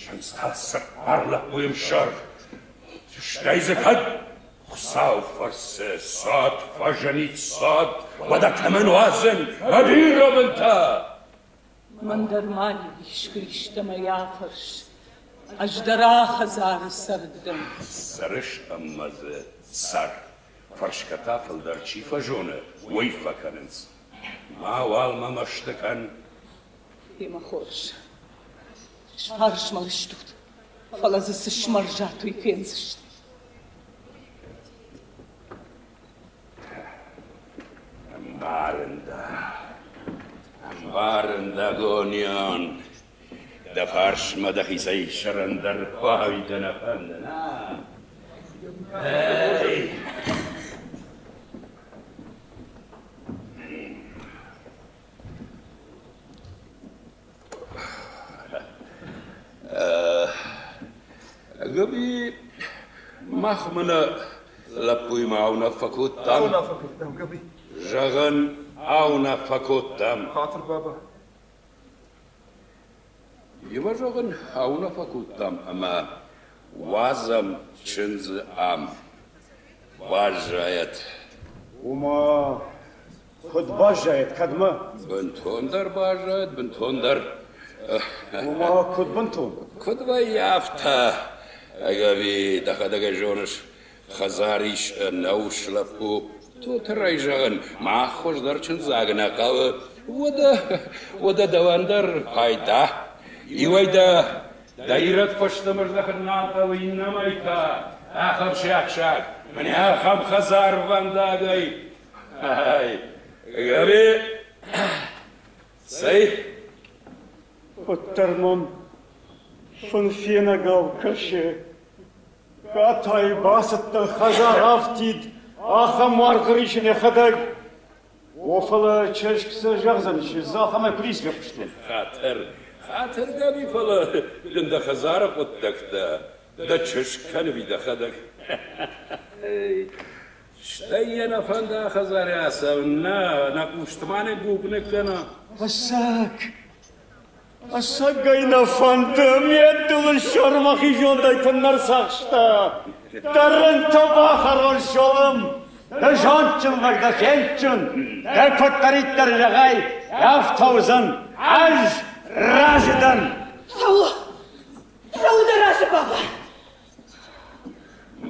Чындз та цыппар лӕппуйы мсӕр. Стӕй дзы кӕд Хуыцау фӕрцы цот фӕзынид цот, уӕдӕ кӕмӕн уадзын мӕ бирӕ бынтӕ? Мӕн дӕр ма искуы истӕмӕй афӕрс. Ӕз дӕр а хӕдзары цӕрӕг дӕн. Цӕрыс ӕмӕ дзы цӕр. Фӕрсгӕ та фылдӕр чи фӕзоны, уый фӕкӕнынц. Мауал мӕ мӕсты кӕн. Демӕ хорз. Сфарсмӕ стут, фӕлӕ дзы цы смӕрзат, уый фендзысты. Ӕмбарын дӕ, ӕмбарын дӕ, Гонион. Дӕ фарсмӕ дӕхицӕй сӕрӕндӕр куы дӕ нӕ фӕнды, нӕ? Эй! Гӕби, мах мӕнӕ лӕппуимӕ ауынаффӕ кодтам. Ауынаффӕ кодтам, Гӕби. Зӕгъӕн, ауынаффӕ кодтам. Хатыр, баба. Йемӕ, зӕгъын, ауынаффӕ кодтам ӕмӕ уадзӕм чындзы ам. Баззайӕд. Ома, куыд баззайӕд, кӕдмӕ? Бынтондӕр баззайӕд, бынтондӕр. Ома, куыд бынтон? Куыд вӕййы афтӕ, ӕви дӕхӕдӕг ӕй зоныс, хӕдзар ис, нӕус лӕппу. Тотырӕй зӕгъын, мах хуыздӕр чындзаг нӕ хъӕуы. Уӕдӕ, уӕдӕ дӕуӕн дӕр пайда. Иуӕй дӕ дӕ ирӕд фӕстӕмӕ здӕхын нал хъӕуы, иннӕмӕй та ахӕм сиахсаг, мӕнӕ ахӕм хӕдзарвӕндагӕй. Ай, Гӕби, цӕй? Уӕддӕр мӕм фынфенӕгау кӕсы. Катайы бацыдтӕн хӕдзар афтид, ахӕм уаргъ рисын йӕхӕдӕг. О, фӕлӕ чызг цы зӕгъдзӕн, чызг ахӕмӕй куыд ис фехъуыстон? Хатыр, хатыр, Гӕби, фӕлӕ дын дӕ хӕдзары хъуыддӕгтӕ дӕ чызг кӕны дӕхӕдӕг. Стӕй йӕ нӕ фӕнды а хӕдзарӕй ацӕуын, нӕ, нӕ хъусты ма нӕ гук ныккӕна. Ӕцӕг, ӕцӕгӕй нӕ фӕнды, ме дылы сӕр мӕхи зондӕй куыннӕ рцахста. Дӕ рынтӕ бахӕрон, Солым, дӕ зондджын лӕг, дӕ фендджын, дӕ куыддӕриддӕр зӕгъай, афтӕ уыдзӕн. Ӕз разы дӕн. Цӕуы, цӕуы дӕ разы, баба.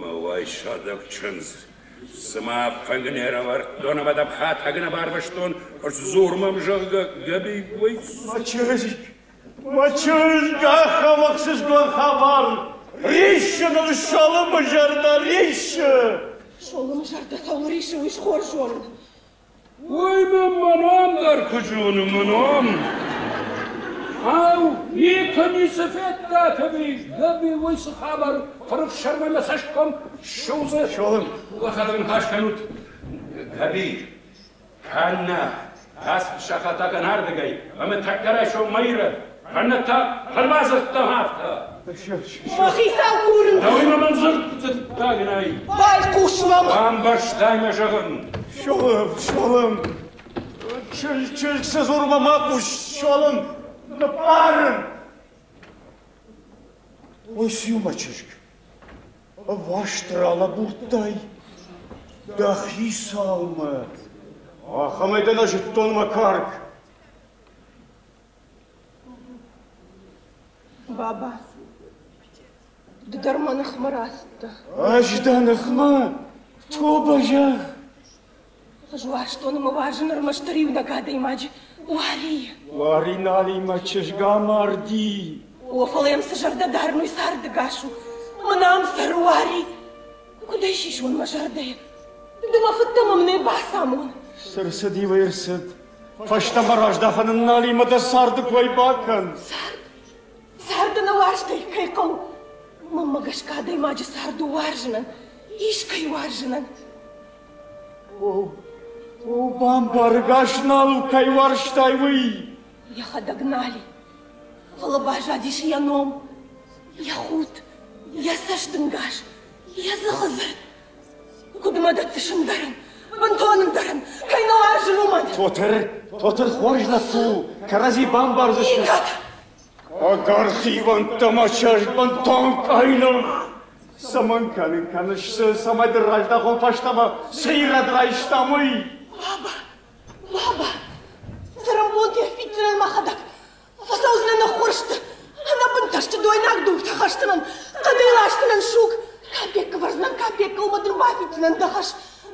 Мӕ Байсадӕг чындз, цыма фынг не рӕвӕрдтон ӕмӕ дӕм хатӕг нӕ барвыстон, сдзур мӕм, зӕгъгӕ, Гӕби, уый. Мӕ чызг, мӕ чызг, ахӕм ӕхсызгон хабар! Риссы ныл Солымы зӕрдӕ, риссы! Солымы зӕрдӕ цӕуыл риссы, уый схорз зонын. Уый мын мӕ ном дӕр куы зоны, мӕ ном. Ау, никуы ницы федтат ӕви, Гӕби, уый цы хабар, фырыфсӕрмӕй мӕ цӕсгом ссудзы. Солым. Уӕхӕдӕг ныхас кӕнут. Гӕби, кӕнӕ ацы сахатагӕн ардыгӕй ӕмӕ тӕккӕ райсом мӕйрӕ, кӕнӕ та ӕрбадзырдтам афтӕ. Мӕ хицау курын. Дӕуимӕ мӕн дзырддаг нӕй. Байхъус мӕм. Бамбӕрстай мӕ зӕгъын. Солым, Солым, чызг цы дзурмӕ ма хъус, Солым, ныббарын. Ой, циу мӕ чызг, ӕваст ралӕбурдтай дӕ хицаумӕ. Ахӕмӕй дӕ нӕ зыдтон мӕ карк. Баба, ды дӕр мӕ ныхмӕ рацыдтӕ. Ӕз дӕ ныхмӕ? Тобӕ зӕгъ. Ӕз уарзтон ӕмӕ уарзын ӕрмӕстдӕр иунӕг адӕймаджы, Уарийы. Уари нали мӕ чызг амарди. О, фӕлӕ йӕм цы зӕрдӕ дарын, уый цардӕгас у. Мӕнӕ ам цӕры Уари. Куыд ӕй сисон мӕ зӕрдӕйы? Ды мӕ фыдтӕ мӕм нӕ бацамон. Цы рцыди, уый ӕрцыд. Фӕстӕмӕ раздӕхӕн ын нал и мӕ дӕ царды кой бакӕн. Цард? Цард ӕнӕ уарзтӕй кӕй хъӕуы? Мӕнмӕ гӕсгӕ адӕймаджы цард у уарзынӕн, искӕй уарзынӕн. О, о, бамбар, ӕгас нал у, кӕй уарзтай, уый. Йӕхӕдӕг нал и, фӕлӕ баззадис йӕ ном, йӕ худ, йӕ цӕстынгас, йӕ дзыхы дзырд. Куыд мӕ дӕттыс ӕндӕрӕн, бынтон ӕндӕрӕн, кӕй нӕ уарзын, уымӕн? Тотыр, Тотыр хорз лӕппу, кӕрӕдзи бамбардзысты. Никӕд! Ӕгӕр хивӕндтӕ мӕ чызг бынтон къӕйных. Цӕмӕн кӕнын кӕныс, цӕмӕй дын раздӕхон фӕстӕмӕ цы ирӕд райстам, уый? Баба, баба, цӕрӕнбонты йӕ фиддзынӕн мӕхӕдӕг. Фӕцӕудзынӕн ӕххуырсты, ӕнӕбынтӕ сты дойнаг дуртӕ хӕсдзынӕн, хъӕдӕй ласдзынӕн суг, капекк ӕвӕрдзынӕн капеккыл ӕмӕ дын бафиддзынӕн дӕ хӕс.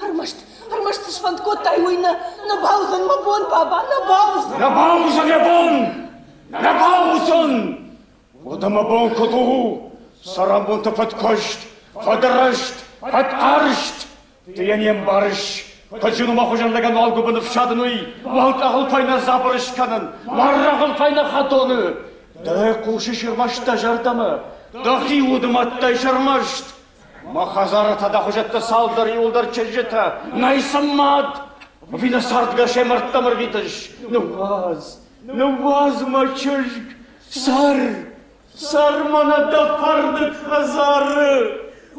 Ӕрмӕст, ӕрмӕст цы сфӕнд кодтай, уый нӕ, нӕ бауыдзӕн мӕ бон, баба, нӕ бауыдзӕн. Нӕ бауыдзӕн йӕ бон! Нӕ бауыдзӕн! Уӕдӕ мӕ бон куыд у? Цӕрӕнбонты фыдкуыст, фыдрыст, фыдхъарст! Ды йӕ не мбарыс, куыд зын у мӕ хуызӕн лӕгӕн уал гуыбыны фсадын уый, уал къахыл фӕйнӕ дзабыр скӕнын, уал рагъыл фӕйнӕ хӕдоны. Ды хъусыс ӕрмӕст дӕ зӕрдӕмӕ, дӕхи уды мӕттӕй сӕрмӕст. Мӕ хӕдзары та дӕ хуызӕттӕ цалдӕр иуылдӕр чызджытӕ, нӕй сын мад. Ӕви нӕ цардгӕсӕй мӕрдтӕм ӕрвитыс? Ныууадз, ныууадз мӕ чызг, цӕр, Цӕр мӕнӕ дӕ фӕрныг хӕдзары!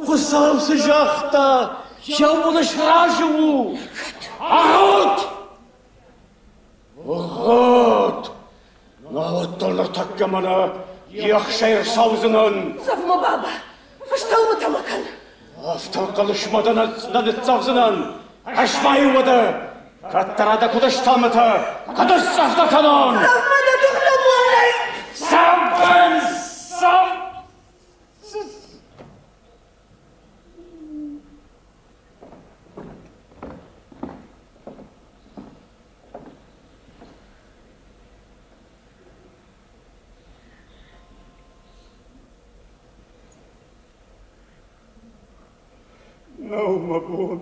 Хуыцау цы загъта, йӕ сразы у! Агъуыт! Гъод! Науӕд дыл ныртӕккӕ мӕнӕ ехсӕй ӕрцӕудзынӕн! Цӕв мӕ, баба! Фӕстӕлмытӕ мӕ кӕн! Афтӕ хъӕлысмӕ дӕ нӕ ныццӕвдзынӕн! Ӕз ма-иу уӕдӕ, кӕддӕра дӕ куыд ыстӕлмытӕ, куыд ысцъӕхтӕ кӕнон! Цӕв мӕ дӕ тыхтӕ бонӕй! Цӕвын, цӕв! Нӕу мӕ бон.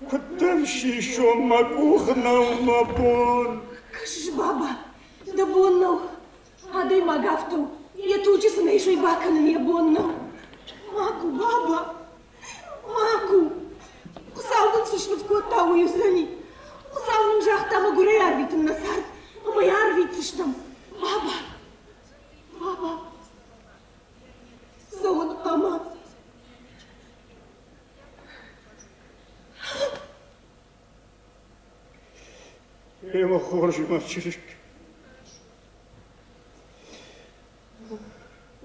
Куыд дӕм сисон мӕ къух, нӕу мӕ бон. Кӕсыс, баба, дӕ бон нӕу. Адӕймаг афтӕ у, йӕ туджы цы нӕ ис, уый бакӕнын йӕ бон нӕу. Ма ку, баба, ма ку. Хуыцау нын цы сныв кодта, уый уыдзӕни. Хуыцау нын загъта мӕгуырӕй арвитын нӕ цард, ӕмӕ йӕ арвитдзыстӕм. Баба, баба. Цӕуын ӕмӕ Ӕмӕ хорз мӕ чызг.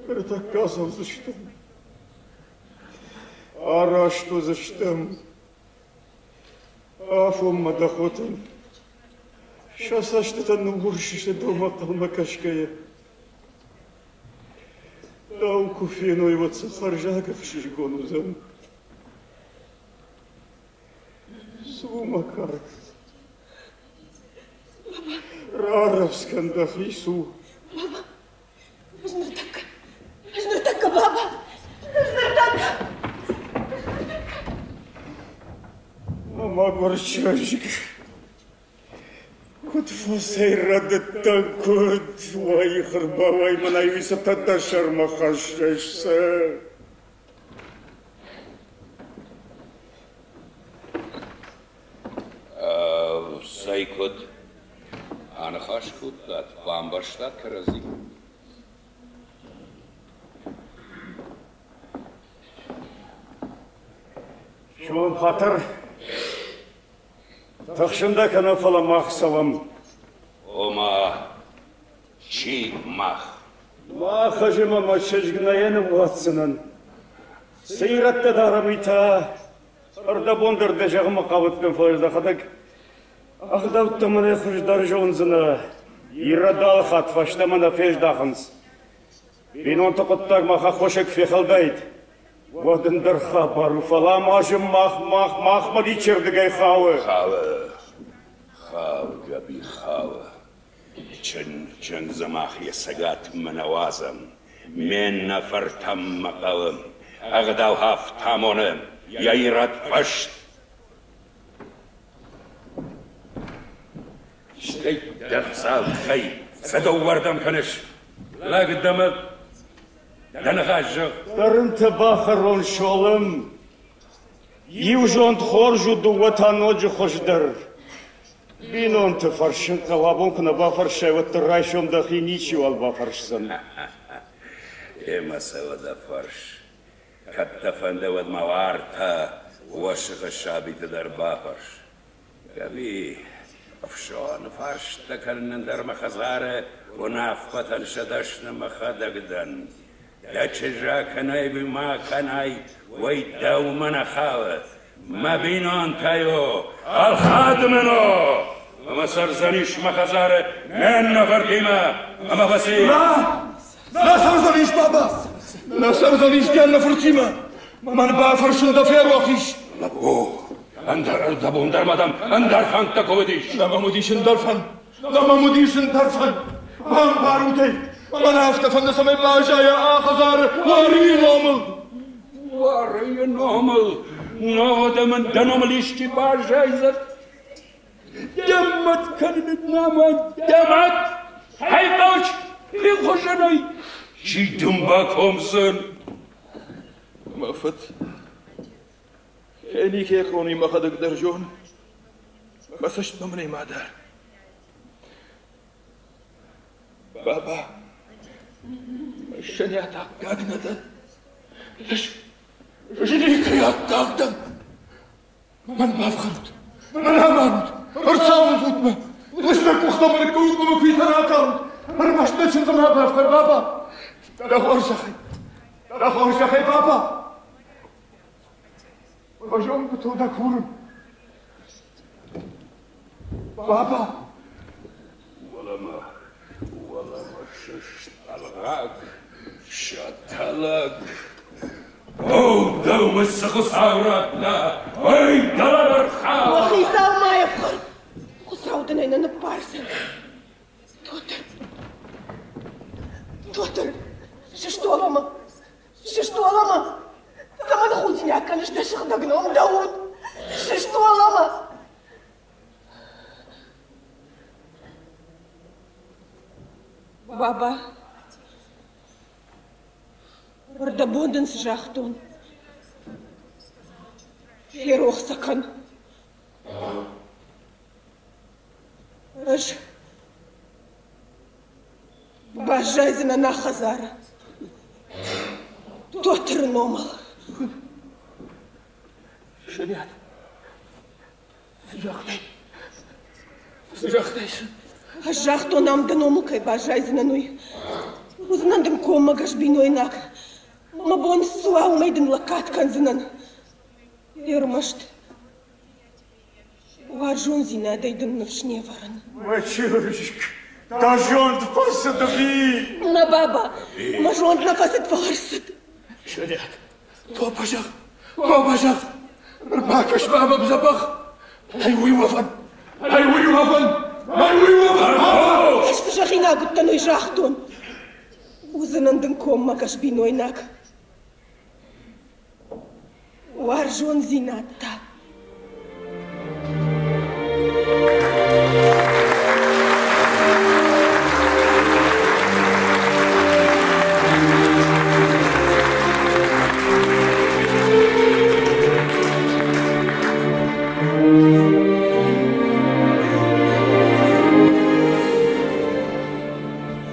Ныртӕккӕ ацӕудзыстӕм. Араст уыдзыстӕм. Афонмӕ дӕ хотӕн сӕ цӕстытӕ ныуурс сты дӕумӕ хъалмӕ кӕсгӕйӕ. Дӕу куы феной, уӕд сын хӕрзаг ӕхсызгон уыдзӕн. Цу, мӕ карк. Рарӕвдз кӕн дӕхи, цу. Баба, ӕз ныртӕккӕ, ӕз ныртӕккӕ, баба, ӕз ныртӕккӕ. Мӕ мӕгуыр чызг, куыд фӕцӕйрӕдыдтӕн, куыд, уаих ӕрбауай мӕнӕй уый цытӕ дӕ сӕрмӕ хӕссыс, цы? Цӕй куыд? Аныхас кодтат, бамбӕрстат кӕрӕдзи? Шон хатыр, тыхсын дӕ кӕнӕ, фӕлӕ мах цӕуӕм. Ома, чи мах? Мах ӕз ӕмӕ мӕ чызг нӕ ныууадздзынӕн. Цы ирӕттӕ дарӕм, уый та ӕрдӕбон дӕр дӕ зӕгъынмӕ хъавыдтӕн, фӕлӕ дӕхӕдӕг ӕгъдӕуттӕ мӕнӕй хуыздӕр зондзынӕ. Ирӕдалы хатт фӕстӕмӕ нӕ фездахынц. Бинонты хъуыддаг мах аххосаг фехӕлдаид, уӕд ӕндӕр хабар у, фӕлӕ ма зын мах, мах, махмӕ ничердыгӕй хауы. Хауы, хауы, Гӕби, хауы. Чындзы мах йӕ цӕгатмӕ нӕ уадзӕм, ме ннӕ фыртӕм мӕ хъӕуы, ӕгъдау афтӕ амоны, йӕ ирӕд фыст. Стӕй дӕ цалхӕй сӕ дыууӕрдӕм кӕныс, лӕг дӕ мӕ дӕ ныхас зӕгъ. Дӕ рынтӕ бахӕрон, Солым, иу зонд хорз у, дыууӕ та ноджы хуыздӕр. Бинонты фӕрсын хъӕуы, абон куы нӕ бафӕрсай, уӕддӕр райсом дӕхи ничиуал бафӕрсдзӕн. Ӕмӕ сӕ уӕдӕ фӕрс. Кӕд дӕ фӕнды, уӕд ма уартӕ уӕ сыхы сабиты дӕр бафӕрс. Гӕби, ӕфсоны фарстӕ кӕнынӕн дӕр мӕ хӕдзары уынаффӕтӕн сӕ дӕсны мӕхӕдӕг дӕн. Дӕ чызг кӕнай ӕви ма кӕнай, уый дӕумӕ нӕ хауы. Мӕ бинонтӕй у, ӕлхӕд мын у! Ӕмӕ цӕрдзӕнис мӕ хӕдзары ме ннӕ фыртимӕ ӕмӕ фӕци. Нӕ! Нӕ цӕрдзӕнис, баба! Нӕ цӕрдзӕнис де ннӕ фыртимӕ! Мӕн бафӕрсын дӕ ферох ис! Лӕппу, ӕндӕр ӕрдӕбон дӕр ма дӕм ӕндӕр фӕндтӕ куы уыдис. Нӕ мӕм уыдис ӕндӕр фӕнд, нӕ мӕм уыдис ӕндӕр фӕнд. Бамбарут ӕй, мӕн афтӕ фӕнды, цӕмӕй баззайа а хӕдзары Уарийы номыл. Уарийы номыл? Ногъуыды мын дӕ номыл исчи баззайдзӕн? Дӕ мад кӕныны нӕма дӕ мад? Хӕйхъӕуч, хихуызӕнӕй чи дын бакомдзӕн? Мӕ фыд Хе хъони мӕхӕдӕг дӕр зон, мӕ цӕстмӕ мын ӕй ма дар. Баба, сӕнӕт аккаг нӕ дӕн. Ӕз никӕй аккаг дӕн. Мӕн бафхӕрут, мӕн амарут, ӕрцауындзут мӕ, лыстӕг къухтӕ мӕ ныккӕут ӕмӕ куыйтӕ ракалут. Ӕрмӕст нӕ чындзы ма бафхӕр, баба. Дӕ хорзӕхӕй, дӕ хорзӕхӕй, баба. Мӕ зонгуытыл дӕ курын. Баба! Уӕлӕмӕ, уӕлӕмӕ сыст ӕлгъаг, сӕтӕлӕг. О, дӕумӕ цы Хуыцау радта, ой, дӕлӕмӕ рхау! О, хицау ма ӕфхӕр! Хуыцау дын ӕй нӕ ныббардзӕн. Тотыр! Тотыр! Сыст уӕлӕмӕ! Сыст уӕлӕмӕ! Цӕмӕн худинаг кӕныс дӕ сыгъдӕг ном, дӕ уд? Сыст уӕлӕмӕ! Баба, ӕрдӕбон дын цы загътон? Ферох сӕ кӕн. Ӕз баззайдзынӕн нӕ хӕдзары Тотыры номыл. Шариат, цы загътай? Цы загътай? Ӕз загътон, ам дӕ номыл кӕй баззайдзынӕн, уый. Уыдзынӕн дын коммӕгӕс бинойнаг. Мӕ бон цы уа, уымӕй дын лӕггад кӕндзынӕн. Ӕрмӕст Уарзондзинадӕй дын ныфс не вӕрын. Мӕ чызг! Дӕ зонд фӕцыд ӕви? Нӕ, баба, мӕ зонд нӕ фӕцыд, фӕлӕ рцыд. Сӕниат, тобӕ зӕгъ, тобӕ зӕгъ, ӕрбакӕс ма мӕм дзӕбӕх. Ай уый уӕвӕн, ай уый уӕвӕн, ай уый уӕвӕн! Ӕз цы зӕгъинаг уыдтӕн, уый загътон. Уыдзынӕн дын коммӕгӕс бинойнаг. Уарзондзинад та.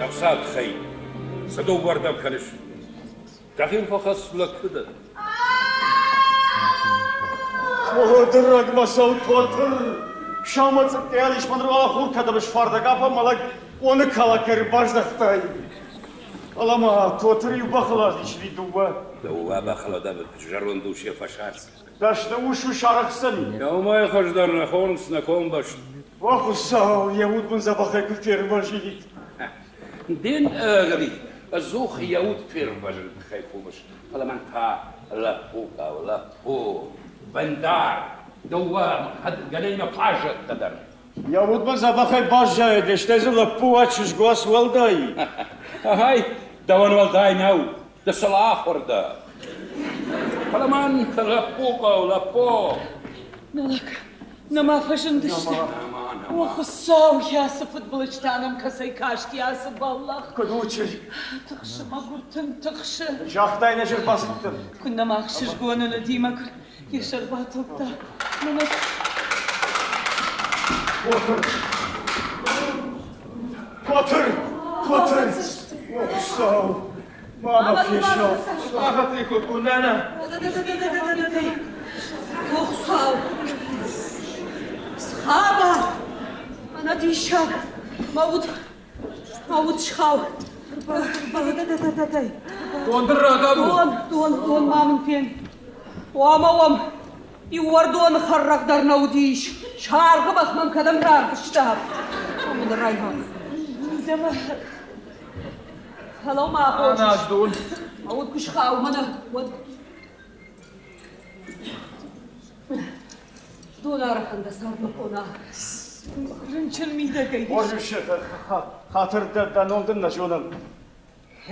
Ӕхсад хай, цы дыууӕрдӕм кӕныс? Дӕхи фӕхӕсс лӕг куы дӕ. Фӕлӕ мӕ сау Тотыр, сӕумӕцъыккӕйӕ ис мӕн хур кӕдӕм сфардӕг, афӕ мӕлӕг оны калакӕй баздӕхтай. Фӕлӕ ма Тотыр иу бӕхыл азис ӕви дыууӕ? Дыууӕ бӕхыл адӕмы зӕронд ус йӕ фӕсарц. Дӕсны ус ус арӕхсдзӕни. Дӕумӕй хуыздӕр нӕ хонынц нӕ комбӕст. О Хуыцау, йӕ уд мын дзӕбӕхӕй куы фервӕзид. Ден ӕгӕри ӕдзух йӕ уд фервӕзыны тыххӕй кувыс, фӕлӕ мӕн та лӕппу хъӕуы, лӕппу, бындар, дыууӕ гӕнӕнимӕ фаззӕттӕ дӕр. Йӕ уд мын дзӕбӕхӕй баззайӕд, стӕй дзы лӕппу уа, чызг уа, цы уӕлдай? Ай, дӕуӕн уӕлдай нӕу, ды сыл ахуыр дӕ. Фӕлӕ мӕн лӕппу хъӕуы, лӕппу. Нӕ лӕг, нӕма фӕзындысты. О Хуыцау, ацы фыдбылызтӕ нӕм кӕцӕй касти ацы бӕллӕх? Куыд у чызг? Тыхсы, мӕгуыр, тынг тыхсы. Загътай, нӕ ӕрбацыдтӕн. Куыннӕ ма ӕхсызгон ын уыди, мӕгуыр, йӕ сӕр батылдта. Мӕнӕ Потыр! Потыр! Потыр! О Хуыцау, ма мӕ фесаф! Сахатӕй кодтон, нана. О Хуыцау! Цы хабар? Мӕнӕ диссаг! Мӕ уд, мӕ уд схау. Дон дын радавон. Дон, дон, дон ма мын фен. Хъуамӕ уӕм иу уӕрдоны хӕррӕгъ дӕр нӕ уыдис. Саргъы бӕх мӕм кӕдӕм рарвыста? Мын райгъал. Мидӕмӕ Фӕлӕуу ма, хорз. Ӕнад дон. Мӕ уд куы схауы мӕнӕ, уӕд Дон арӕхӕн дӕ цардмӕ къона. Рынчын мидӕгӕй ис. Хорз ус, хатыр дӕ ном дын нӕ зонӕм.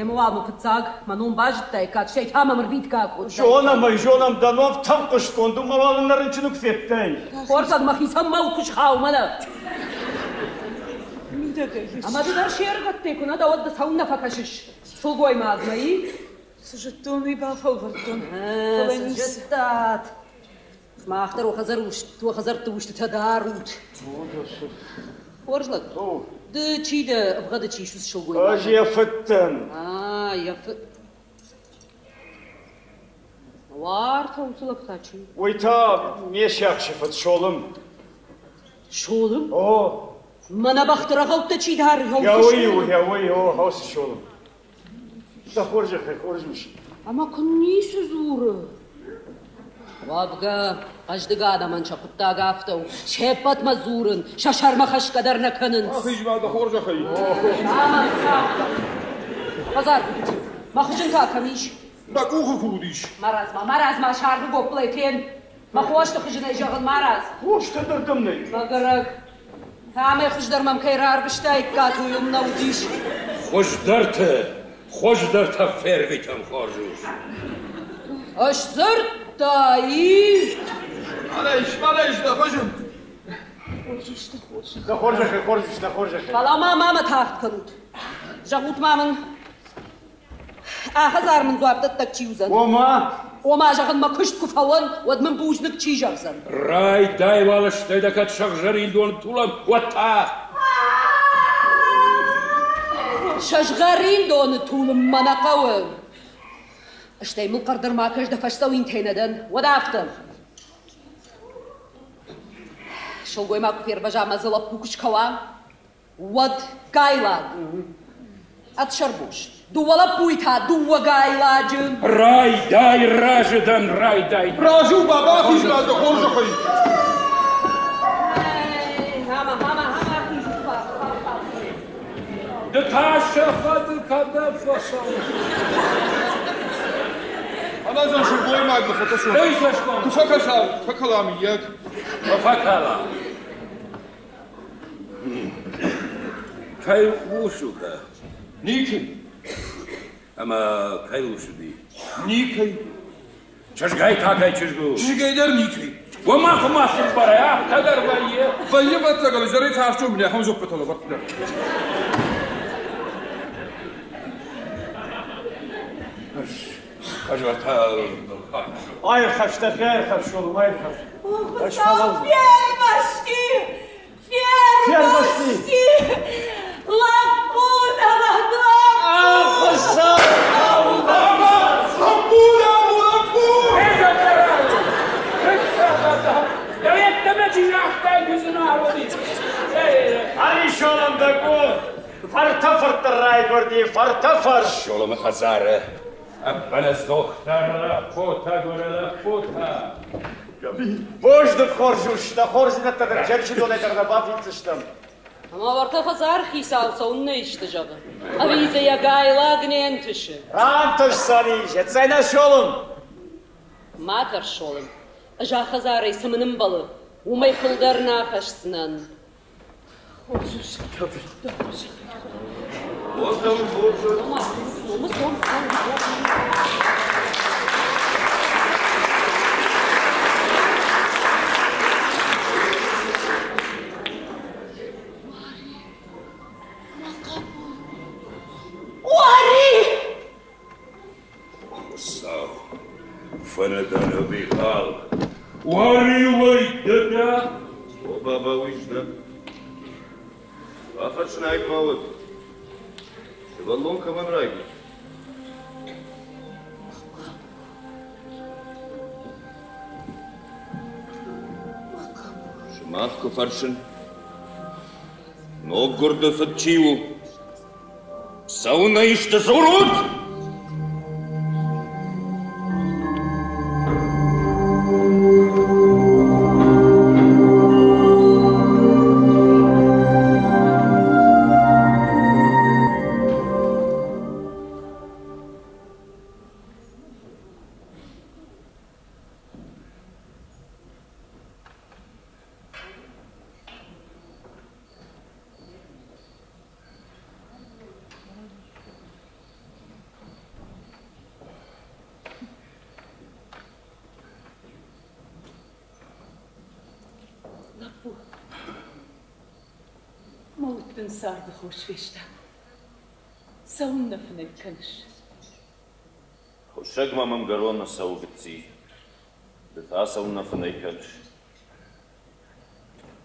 Ӕмӕ уал мын фыццаг мӕ ном базыдтай, кӕд стӕй та мӕм ӕрвитгӕ кодтай. Зонӕм ӕй, зонӕм, дӕ ном тынг хъуыстгонд у, мӕ уал ын нӕ рынчыны куы федтай. Хорзӕг мӕхицӕн мӕ уд куы схауы мӕнӕ. Мидӕгӕй ис. Ӕмӕ ды дӕр се ргӕдтӕй куы нӕ дӕ, уӕд ды цӕуылнӕ фӕкӕсыс сылгоймагмӕ, и? Цы зыдтон, уый бафӕлвӕрдтон. Фӕлӕ цы зыдтат? Мах дӕр уӕ хӕдзӕртты устытӕ дарут. Хорз лӕг, ды чи дӕ, ӕвгъӕды чи ис, уыцы сылгоймаг? Ӕз йӕ фыд дӕн. А, йӕ фыд. Уартӕ уыцы лӕг та чи? Уый та ме сиахсы фыд Солым. Солым? О. Мӕнӕ бӕхты рӕгъӕуттӕ чи дары, Йа уый у, йа уый, о, хаусы Солым. Дӕ хорзӕхӕй, хорз ус. Ӕмӕ куы ницы дзуры. Уӕвгӕ, хъӕздыг адӕмӕн сӕ хъуыддаг афтӕ у. Се ппӕтмӕ дзурын, сӕ сӕрмӕ хӕсгӕ дӕр нӕ кӕнынц. Ахиз ма дӕ хорзӕхӕй. Хӕдзар, мӕ хызын та кӕм ис? Мӕ къухы куы уыдис. Марадз-ма, марадз-ма, саргъы гоппылӕй фен. Мӕ хосты хызынӕй зӕгъын, марадз. Хостӕ дӕр дӕм нӕй. Мӕгуырӕг. Амӕй хуыздӕр мӕм кӕй рарвыстаиккат, уый уым нӕ уыдис. Хуыздӕрты, хуыздӕртӕ фервитӕм, хорз ус. Ысдзырдта и. Мӕнӕ ис, мӕнӕ ис дӕ хызын. Дӕ хорзӕхӕй, хорз ус, дӕ хорзӕхӕй. Фӕлӕ ма ма тагъд кӕнут. Зӕгъут ма мын, а хӕдзар мын дзуапдӕттӕг чи уыдзӕн? Ома? Ома, зӕгъын, мӕ куыст куы фӕуон, уӕд мын бузныг чи зӕгъдзӕн? Райдай уал стӕй дӕ кӕд сыгъзӕрин дон тулӕм, уӕд та! Сызгъӕрин доны тулын мӕ нӕ хъӕуы. Стӕй мыл хъӕрдӕр ма кӕс, дӕ фӕсдзӕуинтӕй нӕ дӕн, уӕд афтӕ. Сылгоймаг куы фервӕза ӕмӕ дзы лӕппу куы скӕуа, уӕд гайлаг ӕд сӕрбос. Дыууӕ лӕппуйы та дыууӕ гайладжы. Райдай, разы дӕн, райдай. Разы у, баба, ахиз ма дӕ хорзӕхӕй. Хама, хама, хама, ахиз. Ды та сӕ фӕдыл кӕдӕм фӕцӕуыс? Ӕнӕзӕн сылгоймагмӕ фӕкӕсон. Эй, цӕсгом! Куы фӕкӕса, фӕкӕла мыййаг. Фӕкӕла. Кӕй ус у кӕ? Никӕй. Ӕмӕ кӕй ус уыди? Никӕй. Чызгӕй та кӕй чызг у? Чызгӕй дӕр никӕй. Уымӕ хуымӕ цыппарӕй афтӕ дӕр вӕййы. Вӕййы ӕвӕццӕгӕн, изӕрӕй фарстон мын ахӕм дзуаппытӕ лӕвӕрдта. Ӕз уӕртӕ Аирхӕфс дӕхи аирхӕфс, Шолом, аирхӕфс. Ӕз Фервӕзти! Фервӕзти! Лӕппу дӕ лӕппу! Хуыцау! Лӕппу дӕ лӕппу! Йеддӕмӕ чи загъта, зынаргъ Ӕри, Шолом, дӕ къух! Фӕртӕ фыртты райгуырди, фӕртӕ фырт! Шоломы хӕдзары ӕппынӕдзухдӕр лӕппутӕ гуыры лӕппутӕ. Бузныг, хорз ус, дӕ хорздзинӕдтӕ дын Черчидонӕй дӕр нӕ бафиддзыстӕм. Ӕмӕ уӕртӕ хӕдзары хицау цӕуыннӕ исты зӕгъы? Ӕви дзы йӕ гайлаг не нтысы? Рантысдзӕнис, цӕй нӕ Шолом? Ма тӕрс, Шолом, ӕз а хӕдзарӕй цы мын ӕмбӕлы, уымӕй фылдӕр нӕ ахӕсдзынӕн. Хорз ус, дӕ хорз. Уари! Хуыцау, фӕлӕ дӕ ӕвирхъау. Уари ды дӕ? О, баба, уый сдӕн. Бафӕснайд ма уӕд. Сывӕллон кӕмӕн райгуырд? Сымах куы фӕрсын, ноггуырды фыд чи у? Цӕуыннӕ исты дзурут? Лӕппу, мӕ уд дын царды хос фестад. Цӕуыннӕ фынӕй кӕныс? Хуыссӕг мӕм ӕмгӕрон нӕ цӕуы, гыцци. Ды та цӕуыннӕ фынӕй кӕныс?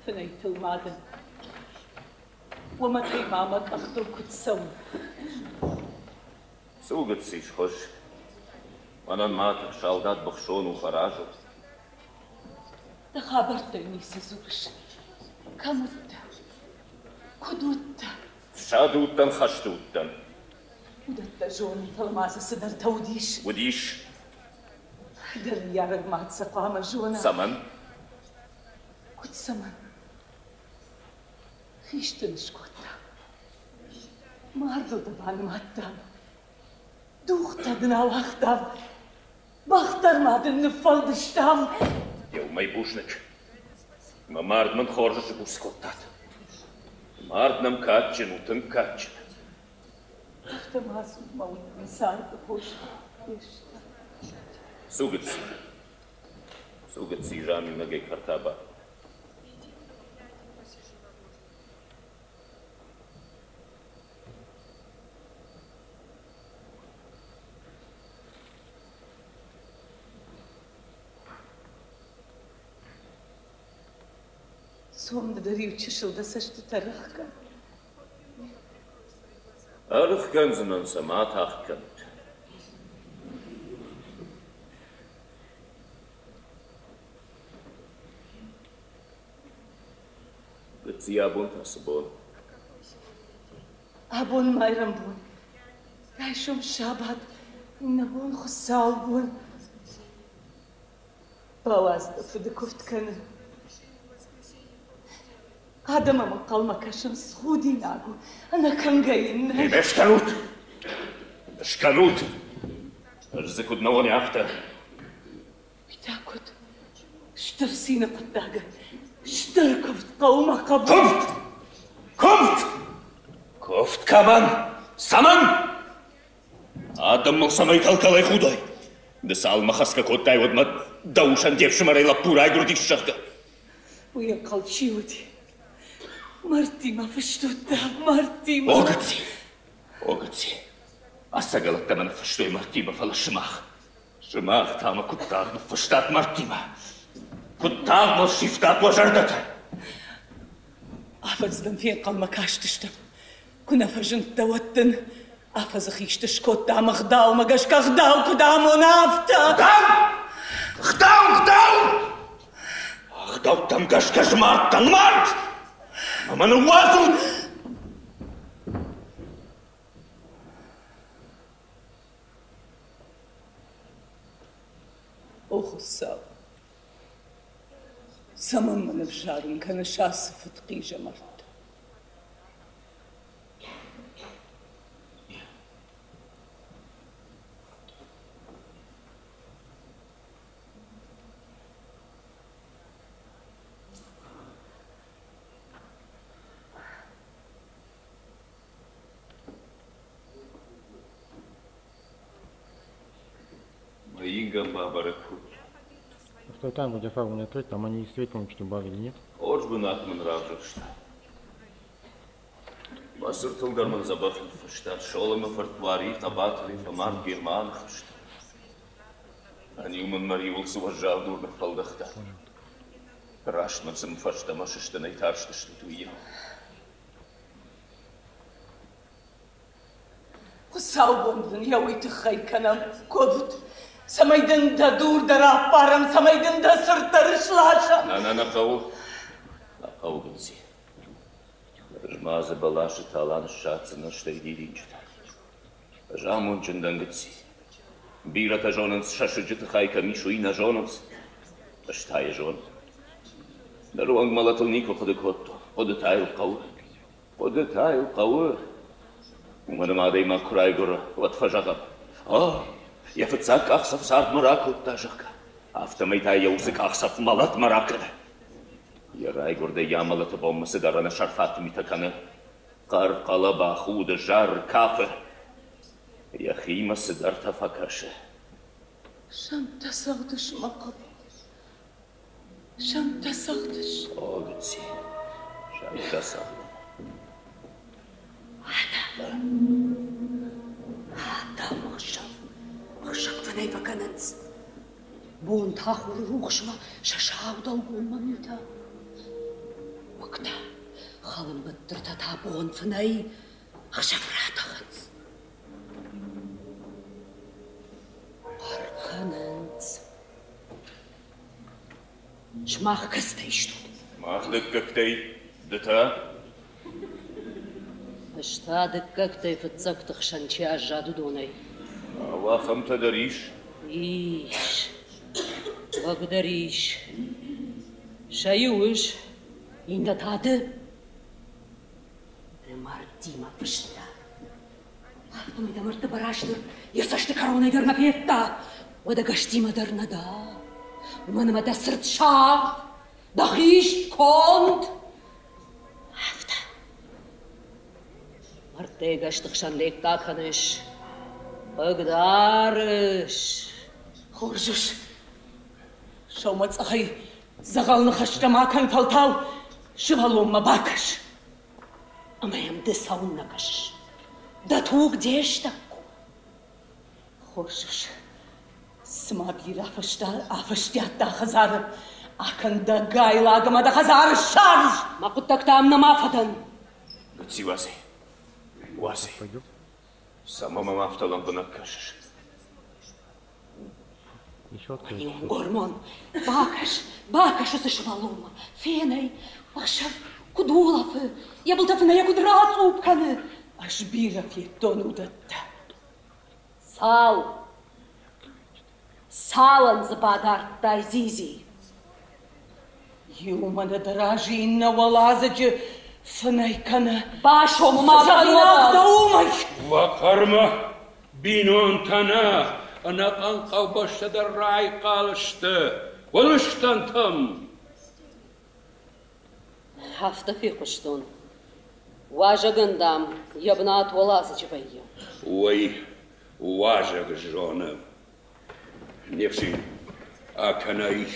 Фынӕйтыл ма дӕн. Уымӕтӕй ма мӕ къӕхтыл куыд цӕуын? Цы у, гыцци, схуысс. Мӕнӕн ма тых салдат быхсон у, фӕразон. Дӕ хабӕрттӕй ницы дзурыс. Кӕм уыдтӕ? Куыд уыдтӕ? Фсады уыдтӕн, хӕсты уыдтӕн. Уыдӕттӕ зонын, фӕлӕ ма дзы цыдӕртӕ уыдис. Уыдис. Дӕ ныййарӕг мад сӕ хъуамӕ зона. Цӕмӕн? Куыд цӕмӕн? Хист ын скодта. Мардыл дӕ банымадтам. Дугътӕ дын ауагътам. Бӕх дӕр ма дын ныффӕлдыстам. Еумӕй бузныг. Мӕ мард мын хорз сбуц кодтат. Мард нӕм кадджын у, тынг кадджын. Афтӕ ма дзур, мӕ уд мын царды хос феста. Цу, гыцци. Цу, гыцци, заминагӕй кӕртӕ бадт. Цом ды дӕр иу чысыл дӕ цӕстытӕ рӕхгӕн. Ӕрыхгӕндзынӕн сӕ, ма тагъд кӕнут. Гыцци, абон та цы бон? Абон майрӕмбон, райсом сабат, иннӕ бон хуыцаубон. Бауадз дӕ фыды куывд кӕнын. Адӕм ӕм ӕнхъӕлмӕ кӕсынц, худинаг у, ӕнӕкӕнгӕ йын нӕй. Ме скӕнут! Скӕнут! Ӕз дзы куыд нӕ уон, афтӕ. Уый та куыд? Стыр цины хъуыддаг. Стыр куывд хъӕуы мӕ хъӕбул. Куывд! Куывд! Куывд кӕмӕн? Цӕмӕн? Адӕм мыл цӕмӕй кӕл-кӕлӕй худой? Ды цалынмӕ хӕсгӕ кодтай, уӕдмӕ дӕ усӕн де фсымӕрӕй лӕппу райгуырдис, зӕгъгӕ. Уый ӕнхъӕл чи уыди? Мӕрдтимӕ фыст уыдтӕ, мӕрдтимӕ. О, гыцци! О, гыцци! Ӕцӕгӕлӕттӕ мӕ ныффыстой мӕрдтимӕ, фӕлӕ сымах, сымах та мӕ куыд тагъд ныффыстат мӕрдтимӕ? Куыд тагъд мыл сивтат уӕ зӕрдӕтӕ? Афӕдз дӕм фенхъӕлмӕ кастыстӕм. Куы нӕ фӕзындтӕ, уӕд дын афӕдзы хист скодтам ӕгъдаумӕ гӕсгӕ ӕгъдау куыд амона, афтӕ. Ӕгъдау! Ӕгъдау! Ӕгъдау! Ӕгъдӕуттӕм гӕсгӕ смардтӕн мард! Ӕмӕ ныууадзут! О Хуыцау, цӕмӕн мын ӕвзарын кӕныс ацы фыдхъизӕмӕрттӕ? Мӕ ингӕн бабӕрӕг кодта. Что там, где фару не открыть, там они светлым что добавили, нет? Хорз бынат мын равзӕрста. Мӕ цыртыл дӕр мын дзӕбӕх ныффыста, Соломы фырт Уари хъӕбатырӕй фӕмард Германы хӕсты. Ӕниу мын мӕ риуыл цы уӕззау дур ныффӕлдӕхта. Раст мын цым фӕстӕмӕ сыстынӕй тарстыстут, уыйау. Хуыцаубон дын йӕ уый тыххӕй кӕнӕм куывд, цӕмӕй дын дӕ дур дӕр аппарӕм, цӕмӕй дын дӕ цырт дӕр сласӕм. Нӕ, нӕ, нӕ хъӕуы. Нӕ хъӕуы, Гыцци. Ӕз ма дзы бӕласы тала ныссадздзынӕн, стӕй дидинджытӕ. Ӕз амондджын дӕн, Гыцци. Бирӕтӕ зонынц, сӕ сыджыты хай кӕм ис, уый нӕ зонынц. Ӕз та йӕ зонын. Ныры онг мӕлӕтыл никуы хъуыды кодтон. Хъуыды та йыл хъӕуы. Хъуыды та йыл хъӕуы. Уымӕн ӕмӕ адӕймаг куы райгуыры, уӕд фӕзӕгъӕм, о, йӕ фыццаг къахдзӕф цардмӕ ракодта, зӕгъгӕ. Афтӕмӕй та йӕ уыцы къахдзӕф мӕлӕтмӕ ракӕны. Йӕ райгуырдӕй йӕ амӕлӕты бонмӕ цыдӕр ӕнӕсӕрфат митӕ кӕны. Хъӕр, хъӕлӕба, худы, зары, кафы. Йӕхимӕ цыдӕртӕ фӕкӕсы. Сӕнттӕ цӕгъдыс, мӕ хъӕбул. Сӕнттӕ цӕгъдыс. О, гыцци, сӕнттӕ цӕгъдын. Адӕм, адӕм ӕхсӕв, ӕхсӕв фынӕй фӕкӕнынц. Бон та хуры рухсмӕ сӕ сау дӕлгоммӕ митӕ. Уыгтӕ, хӕлынбыттыртӕ та бон фынӕй ӕхсӕв ратӕхынц. Хъӕр кӕнынц. Сымах кӕцытӕй стут? Мах дыккӕгтӕй, ды та? Ӕз та дыккӕгтӕй фыццӕгты хсӕн чи аззад, уыдонӕй. Ау, ахӕмтӕ дӕр ис? Ис. Бӕгуыдӕр ис. Сӕ иу ис, иннӕ та ды. Ды мӕрдтимӕ фыста. Афтӕмӕй дӕ мӕрдты Барастыр йӕ цӕсты кӕронӕй дӕр нӕ федта, уӕдӕ гӕстимӕ дӕр нӕ дӕ. Уымӕн ӕмӕ дӕ цырд сагъд, дӕ хист конд. Афтӕ. Мӕрдтӕй гӕсты хсӕн лекка кӕныс, хъыгдарыс. Хорз ус, сӕумӕцъӕхӕй дзӕгъӕл ныхӕстӕ ма кӕн, фӕлтау сывӕллонмӕ бакӕс. Ӕмӕ йӕм ды цӕуылнӕ кӕсыс? Дӕ туг де стӕг у. Хорз ус, цыма бирӕ афӕстиат дӕ хӕдзары, акӕн дӕ гайлаг ӕмӕ дӕ хӕдзары ссарз! Мӕ хъуыддӕгтӕ ам нӕма фӕдӕн. Гыцци, уадзи, уадзи. Цӕмӕ мӕм афтӕ лӕмбынӕг кӕсыс? Гормон, бакӕс, бакӕс уыцы сывӕллонмӕ, фен ӕй, ӕхсӕв куыд улӕфы, йӕ былтӕ фынӕйӕ куыд рацъупп кӕны. Ӕз бирӕ федтон уыдӕттӕ. Цал, цалӕн дзы бадардтай дзидзи? Иу мӕнӕ дӕ разы иннӕ уӕладзыджы фынӕй кӕны. Басомы ма Зӕгъинаг дӕ уымӕй! Уӕ хъӕрмӕ бинонтӕ нӕ, ӕнӕхъӕн хъӕубӕстӕ дӕр райхъал сты. Уылыстӕнтӕм! Афтӕ фехъуыстон. Уазӕгӕн, дам, йӕ бынат уӕладзыджы вӕййы. Уый уазӕг зоны. Не фсин, акӕнай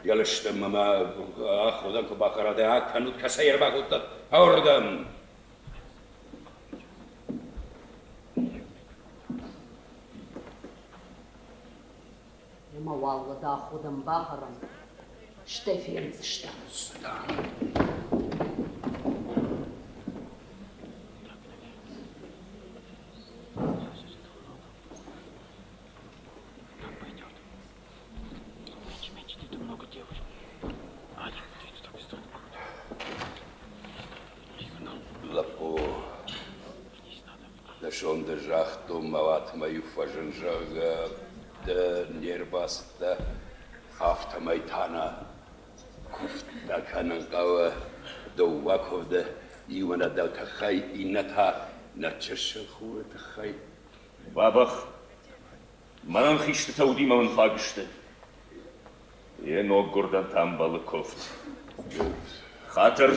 йӕ лыстӕнмӕ ма аходӕн куы бахӕра дӕ акӕнут, кӕцӕй ӕрбакодтат, ардӕм! Ӕмӕ уал уӕд аходӕн бахӕрӕм, стӕй фендзыстӕм. Лӕппу, дӕ сонды загътон мӕ уатмӕ-иу фӕзын, зӕгъгӕ, ды не рбацыдтӕ, афтӕмӕй та нӕ куывдтӕ кӕнын хъӕуы. Дыууӕ куывды, иу нӕ дӕу тыххӕй, иннӕ та нӕ чысыл хуры тыххӕй. Бабах, мӕнӕн хистытӕ уыди мӕ мын фаг сты. Йӕ ноггуырдӕн та ӕмбӕлы куывд. Хатыр.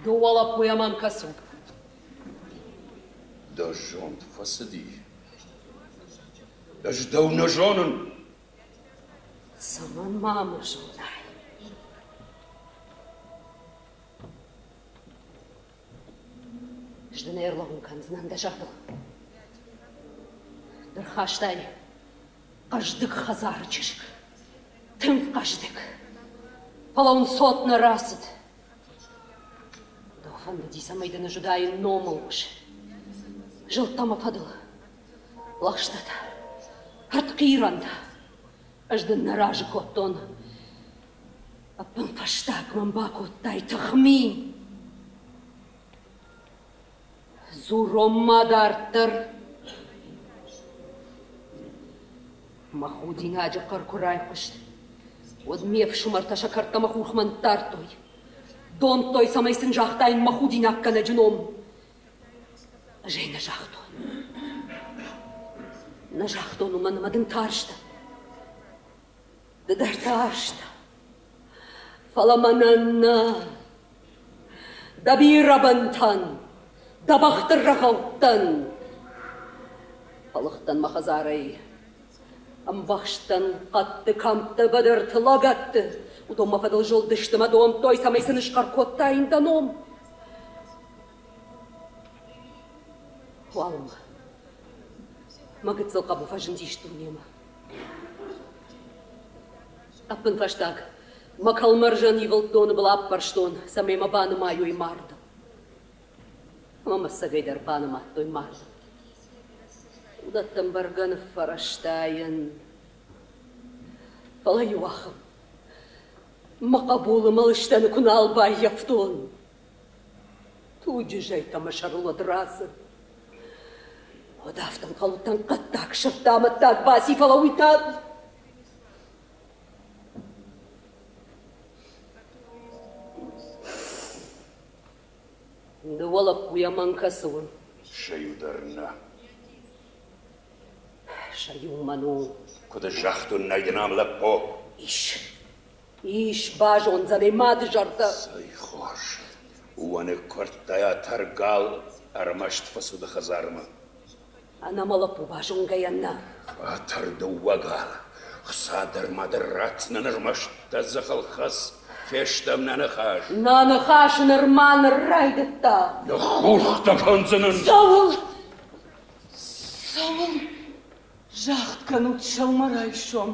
Дыууӕ лӕппуйӕ мӕм кӕсут. Дӕ зонд фӕцыди. Ӕз дӕу нӕ зонын. Цӕмӕн ма мӕ зонай? Ӕз дын ӕрлӕууын кӕндзынӕн дӕ зӕрдыл. Ды рхастай хъӕздыг хӕдзары чызг. Тынг хъӕздыг. Фӕлӕ уын цот нӕ рацыд. Дӕу фӕндыди, цӕмӕй дын ӕз уыдаин номыл ус. Зылдтӕ мӕ фӕдыл. Лӕгъстӕтӕ, ӕртхъирӕнтӕ. Ӕз дын нӕ разы кодтон. Ӕппынфӕстаг мӕм бакодтай тыхми. Дзурон ма дарддӕр. Мӕ худинаджы хъӕр куы райхъуыст, уӕд ме фсымӕртӕ сӕ кӕрдтӕ мӕ хурхмӕ ныддардтой. Домдтой, цӕмӕй сын загътаин мӕ худинаггӕнӕджы ном. Ӕз ӕй нӕ загътон. Нӕ загътон, уымӕн ӕмӕ дын тарстӕн. Ды дӕр тарстӕ. Фӕлӕ мӕнӕн нӕ. Дӕ бирӕ бынтӕн, дӕ бӕхты рӕгъӕуттӕн. Фӕлыгъдтӕн мӕ хӕдзарӕй. Ӕмбӕхстӕн хъӕдты, кӕмтты, быдырты, лӕгӕтты. Уыдон мӕ фӕдыл зылдысты мӕ домдтой, цӕмӕй сын схъӕр кодтаин дӕ ном. Уалынмӕ мӕ гыццыл хъӕбул фӕзындис дунемӕ. Ӕппынфӕстаг мӕ кӕлмӕрзӕн ивылд доны был аппӕрстон, цӕмӕй мӕ банымайой мардыл. Ӕмӕ мӕ ӕцӕгӕйдӕр банымадтой мардыл. Уыдӕттӕм бӕргӕ ныффӕрӕзтаин. Фӕлӕ иуахӕм мӕ хъӕбулы мӕ лыстӕны куы нал баййӕфтон, туджы зӕйтӕ мӕ сӕрыл уӕд рацыд. Уӕд афтӕ ӕнхъӕлдтӕн хъӕддаг сырдты амӕттаг баци, фӕлӕ уый та Дыууӕ лӕппуйӕ мӕн кӕцы у? Сӕ иу дӕр нӕ. Сӕ иу мӕн у. Куыд загътон, нӕй дын ам лӕппу? Ис. Ис, базондзӕн ӕй мады зӕрдӕ. Цӕй хорз. Уӕныг куырдтайӕ тӕргал ӕрмӕст фӕцуды хӕдзармӕ. Ӕнӕ лӕппу базонгӕйӕ нӕ. Атӕр дыууӕ галы. Хца дӕр ма дӕр ратдзынӕн ӕрмӕст дӕ дзыхыл хӕц. Фестӕм нӕ ныхас. Нӕ ныхас нырма ныр райдыдта. Ныххурх дӕ кӕндзынӕн. Цӕуыл? Цӕуыл загъд кӕнут сӕумӕрайсом?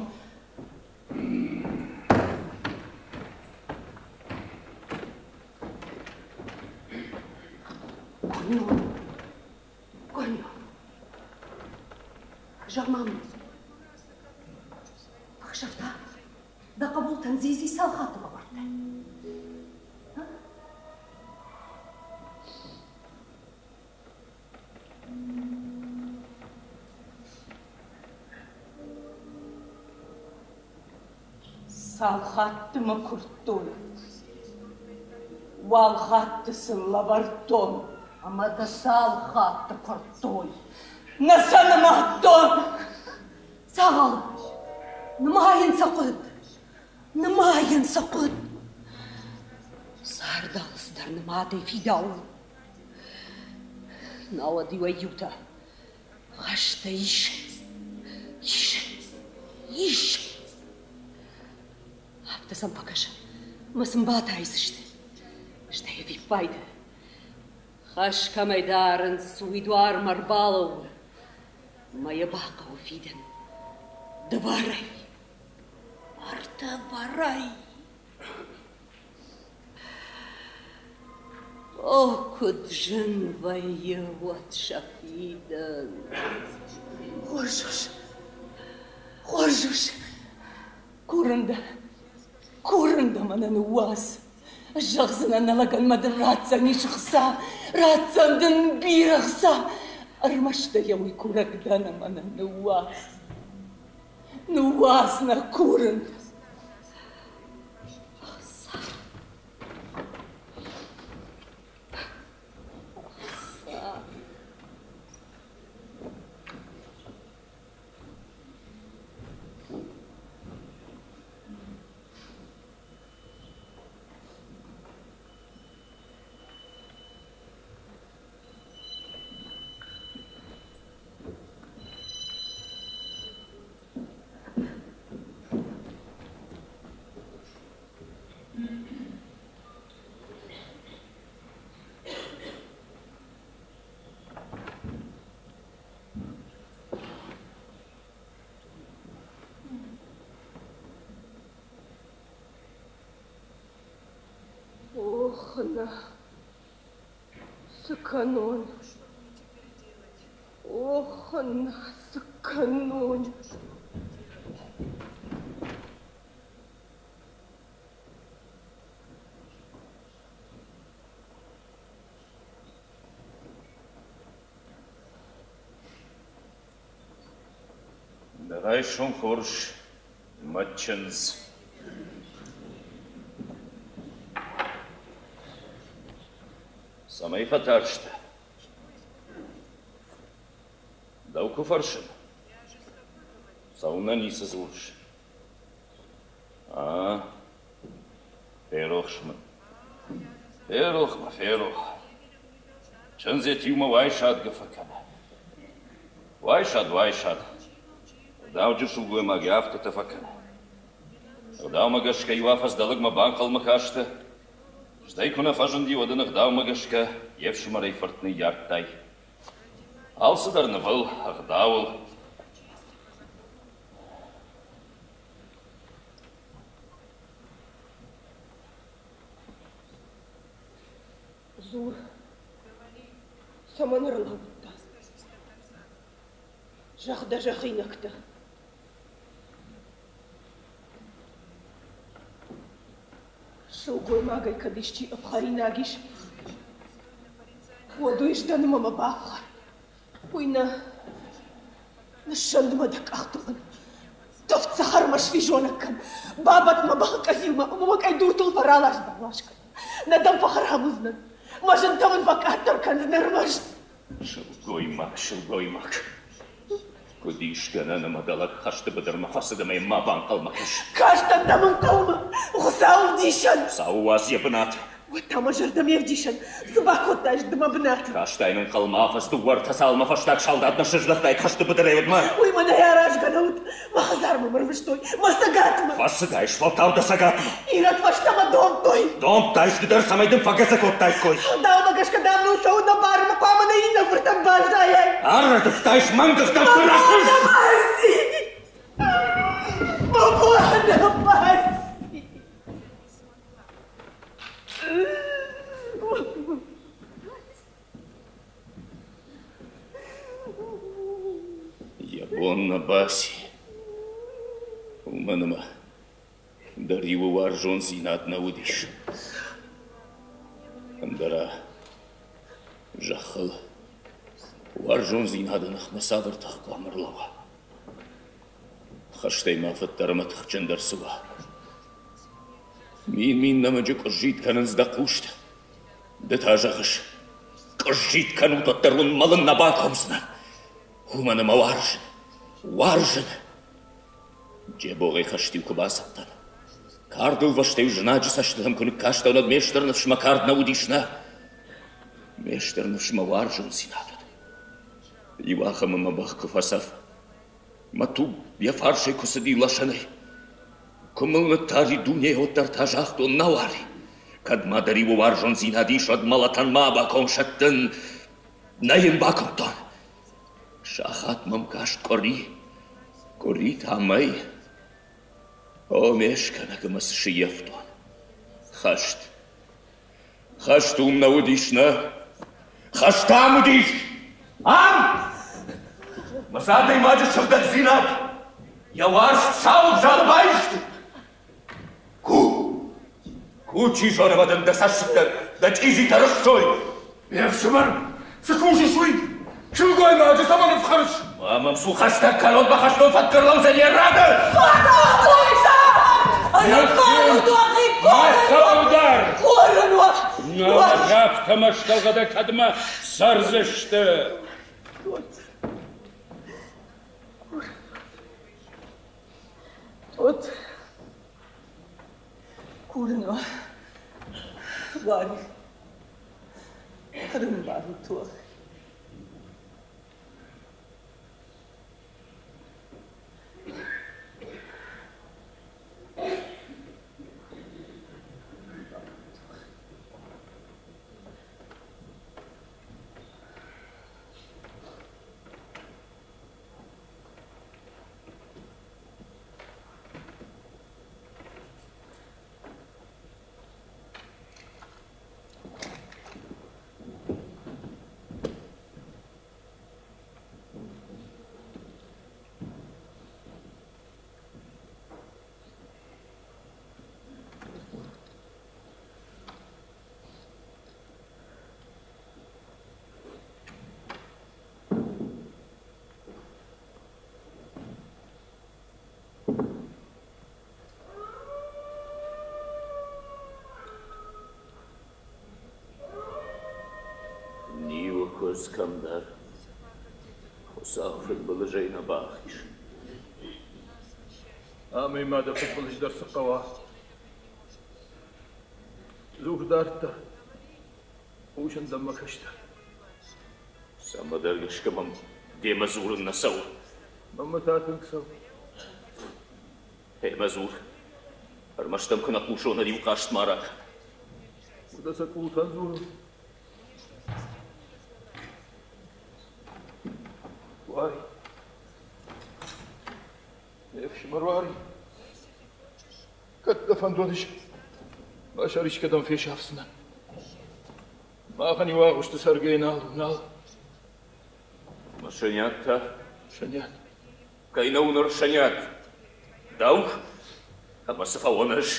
Зӕгъ-ма мын, ӕхсӕв та дӕ хъӕбултӕн дзидзи цал хатты бавӕрдтай? Цал хатты мӕ куырдтой, уал хатты сын лӕвӕрдтон. Ӕмӕ дӕ цал хатты куырдтой? Нӕ сӕ нымадтон! Дзӕгъӕл! Нымайын сӕ хъуыд! Нымайын сӕ хъуыд! Цард алцыдӕр нымадӕй фидауы. Науӕд иуӕй-иутӕ хӕстӕ исынц, исынц, исынц. Афтӕ сӕм фӕкӕсы, ӕмӕ сын батайдзысты. Стӕй ӕвиппайды хӕс кӕмӕй дарынц, уый дуармӕ ӕрбалӕууы мӕ йӕ бахъӕуы фидын дывӕрӕй, ӕртӕвӕрӕй. О, куыд зын вӕййы уӕд сӕ фидын. Хорз ус, хорз ус, курын дӕ, курын дӕ мӕнӕ ныууадз. Зӕгъдзынӕн нӕ лӕгӕн мӕ дын ратдзӕнис хца, ратдзӕн дын бирӕ хца. Ӕрмӕст дӕ йӕ уый курӕг дӕн ӕмӕ нӕ ныууадз. Ныууадз нӕ курын. Ӕхца. Ӕхца. Ох, нӕ, цы кӕнон? Ох, нӕ, цы кӕнон? Дӕ райсом хорз, мӕ чындз. Цӕмӕй фӕтарстӕ? Дӕу куы фӕрсын, цӕуылнӕ ницы дзурыс? А, ферох мын. Ферох мӕ, ферох. Чындз йӕ тиумӕ уайсадгӕ фӕкӕны. Уайсад, уайсад. Ӕгъдауджын сылгоймаг йӕ афтӕтӕ фӕкӕны. Ӕгъдаумӕ гӕсгӕ иу афӕдз дӕ лӕгмӕ банхъӕлмӕ кастӕ, стӕй куы нӕ фӕзынди, уӕд ын ӕгъдаумӕ гӕсгӕ йе фсымӕрӕй фырт ныййардтай. Алцыдӕр нывыл, ӕгъдауыл. Дзур, цӕмӕн ӕрлӕууыдтӕ? Зӕгъ дӕ зӕгъинӕгтӕ. Сылгоймагӕй кӕд исчи ӕфхӕринаг ис, уӕд уый сдӕн ӕмӕ мӕ бафхӕр. Уый нӕ ныссӕнд мӕ дӕ къӕхты бын. Тӕвд цӕхӕрмӕ сфизонӕг кӕн, бабӕтт мӕ бӕхы къӕдзилмӕ ӕмӕ мӕ къӕйдуртыл фӕралас-балас кӕн. Нӕ дӕм фӕхӕрам уыдзынӕн, мӕ зынтӕ мын фӕкъаддӕр кӕндзынӕ ӕрмӕст. Сылгоймаг, сылгоймаг. Куыд ис гӕнӕн ӕмӕ дӕ лӕг хӕсты быдырмӕ фӕцыд ӕмӕ йӕм ма банхъӕлмӕ кӕс? Кастӕн дӕм ӕнхъӕлмӕ, Хуыцауы вдисӕн! Хуыцауы уадз йӕ бынаты. Уӕд та мӕ зӕрдӕ ме вдисӕн, цы бакодтай ды мӕ бынаты? Кастӕй ӕнхъӕлмӕ афӕдз дыууӕ-ӕртӕ цалмӕ фӕстаг салдат нӕ сыздӕхтаид хӕсты быдырӕй уӕдмӕ. Уый мӕнӕй аразгӕ нӕ уыд. Мӕ хӕдзармӕ мӕ рвыстой, мӕ цӕгатмӕ. Фӕцыдаис, фӕлтау дӕ цӕгатмӕ. Ирӕд фӕстӕмӕ домдтой. Домдтаис ды дӕр, цӕмӕй дын фӕгӕдзӕ кодтаиккой. Дӕумӕ гӕсгӕ дам ныл цӕуын нӕ бар ӕмӕ хъуамӕ нӕ иннӕ фыртӕн баззайай. Ӕрӕдыфтаис мӕнг ӕгъдӕутты рӕхыс! Мӕ бон баци! Йӕ бон бон нӕ баци, уымӕн ӕмӕ дӕ риуы уарзондзинад нӕ уыдис. Ӕндӕра зӕххыл уарзондзинады ныхмӕ цавӕр тых хъуамӕ ӕрлӕууа? Хӕстӕй ма фыддӕр ӕмӕ тыхджындӕр цы уа? Мин-мин нӕмыджы къуыззитт кӕнынц дӕ хъустӕ. Ды та зӕгъыс, къуыззитт кӕнут, уӕддӕр уын мӕлын нӕ бакомдзынӕн. Уымӕн ӕмӕ уарзын, уарзын. Джебогъӕй хӕст-иу куы бацыдтӕн, кардылвӕстӕй знаджы цӕстытӕм куы ныккастӕн, уӕд ме стыр ныфс мӕ кард нӕ уыдис, нӕ. Ме стыр ныфс мӕ уарзондзинад уыд. Иу ахӕмы мӕ бӕх куы фӕцӕф, мӕ туг йӕ фарсӕй куы цыди лӕсӕнӕй, куы мыл ныттари дуне, уӕддӕр та загътон, нӕ уари. Кӕд ма дӕ риуы уарзондзинад ис, уӕд мӕлӕтӕн ма баком сӕттын. Нӕ йын бакуымдтон. Сахат мӕм каст къуыри, къуыри та мӕй. О, ме скӕнӕг ӕмӕ цы сыййӕфтон? Хӕст. Хӕст уым нӕ уыдис, нӕ? Хӕст ам уыдис! Ам! Мӕ цы адӕймаджы сыгъдӕгдзинад, йӕ уарзт сау ӕвзалы баисты. Ку! Ку, чи зоны, ӕмӕ дын дӕ цӕссыгтӕ, дӕ чъизитӕ рыссой! Ме фсымӕр, цы кусыс уый? Сылгоймаджы цӕмӕн ӕфхӕрыс? Ма мӕм цу хӕстӕг, кӕнон бахӕстон фӕткӕрлӕудзӕн йӕ рады! Ма цӕуылдӕр! Науӕд афтӕ мӕстӕлгъӕдӕй кӕдмӕ цӕрдзысты? Тот, курын уӕ, Уари, ӕрӕмбарут уӕ. Ниуы куыдз кӕмдӕр, Хуыцау фыдбылызӕй нӕ бахиз. Амӕй ма дӕ фыдбылыз дӕр цы хъӕуа? Дзух дарддӕр, хъусын дӕм мӕ кӕстӕр. Цӕмӕдӕр гӕсгӕ мӕм демӕ дзурын нӕ цӕуы. Мӕнмӕ та тынг цӕуы. Ӕмӕ дзур, ӕрмӕст ӕм куы нӕ хъусон, ӕд иу хъаст ма ракӕн. Уӕдӕ сӕ къултӕн дзурын. Уари. Ме фсымӕр Уари. Кӕд дӕ фӕндон ис, мӕ сӕр искӕдӕм фесафдзынӕн. Махӕн иу агъуысты цӕргӕйӕ нал у, нал. Мӕ Сӕниат та? Сӕниат. Кӕй нӕ уыныр Сӕниат? Дӕу? Ӕмӕ цы фӕуон ӕз?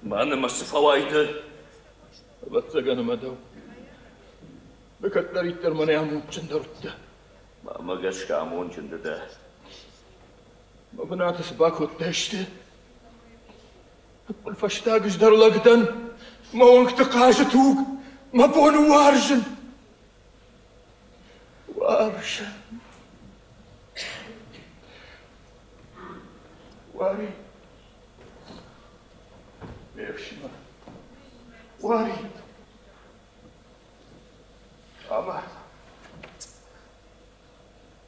Мӕн ӕмӕ цы фӕуай ды? Ӕвӕццӕгӕн ӕмӕ дӕу. Ды кӕддӕриддӕр мӕнӕй амондджындӕр уыдтӕ. Мӕнмӕ гӕсгӕ амондджын ды дӕ. Мӕ бынаты цы бакодтай сты? Ӕппынфӕстаг ӕз дӕр лӕг дӕн, мӕ уӕнгты хъазы туг, мӕ бон у уарзын. Уарзын. Уари. Ме фсымӕр. Уари. Амар.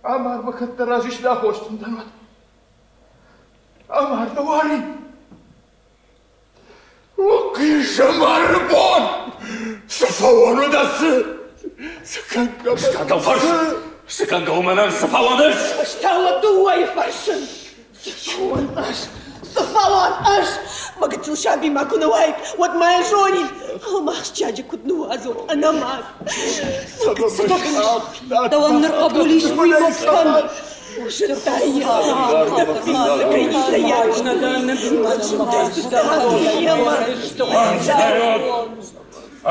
Амар мӕ кӕддӕр разы сдахостын дӕн уӕд. Амар дӕ Уари. Хъизӕмары бон! Цы фӕуон уыд цы? Цы кӕнгӕ Ӕз дӕу фӕрсын! Цы кӕнгӕ у мӕнӕн, цы фӕуон ӕз? Ӕз та уӕ дыууӕйы фӕрсын! Цы фӕуон ӕз? Цы фӕуон? фӕуон ӕз? Мӕ гыццыл саби ма куы нӕ уаид, уӕд ма йӕ зонин. Фӕлӕ мӕ ахсджиаджы куыд ныууадзон ӕнӕ мад? Цы кӕныс? Дӕуӕн ныр хъӕбул ис, уый ма кӕн. Зыдтай йӕ, дӕ пицы кӕй ницӕйаг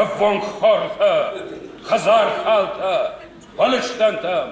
Ӕввонгхортӕ, хӕдзархалтӕ, фӕлыстӕнтӕм!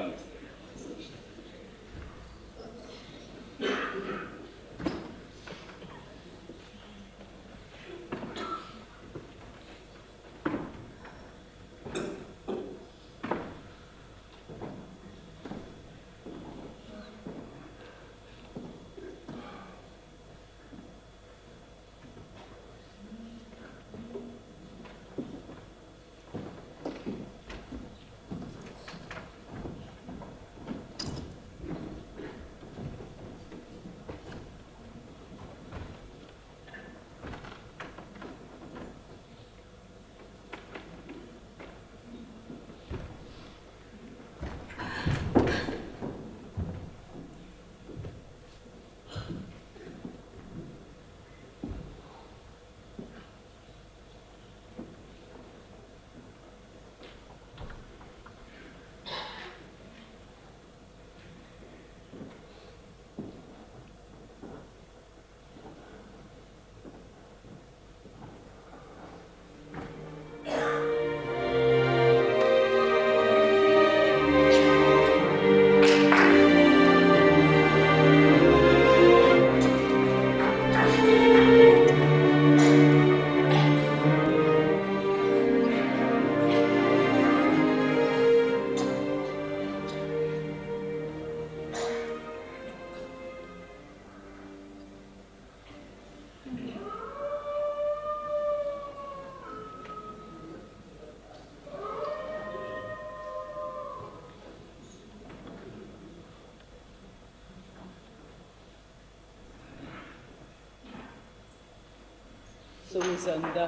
Цы уыдзӕн дӕ?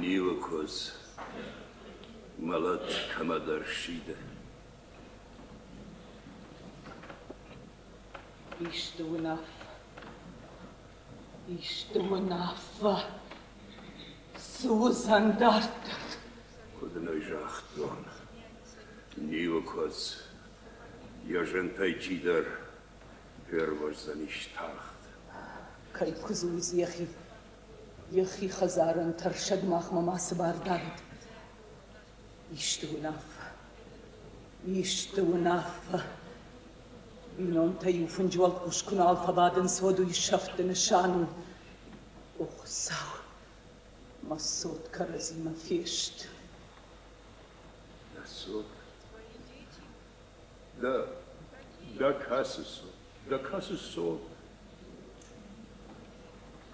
Ниуы куыдз, мӕлӕт кӕмӕдӕр сиды. Исты уынаффӕ, исты уынаффӕ, цы уыдзӕн дарддӕр? Куыд ын ӕй загътон, ниуы куыдз, йӕ зынтӕй чидӕр фервӕздзӕнис тагъд. Кӕй куыдз у йӕхи, йӕхи хӕдзарӕн тӕрсӕг махмӕ мацы бар дарӕд. Исты уынаффӕ, исты уынаффӕ. Бинонтӕ иу фынджы уӕлхъус куы нал фӕбадынц, уӕд уый сӕфты нысан у. О Хуыцау, мӕ цот кӕрӕдзимӕ фесты. Дӕ цот? Дӕ, дӕ кӕцы цот? Дӕ кӕцы цот?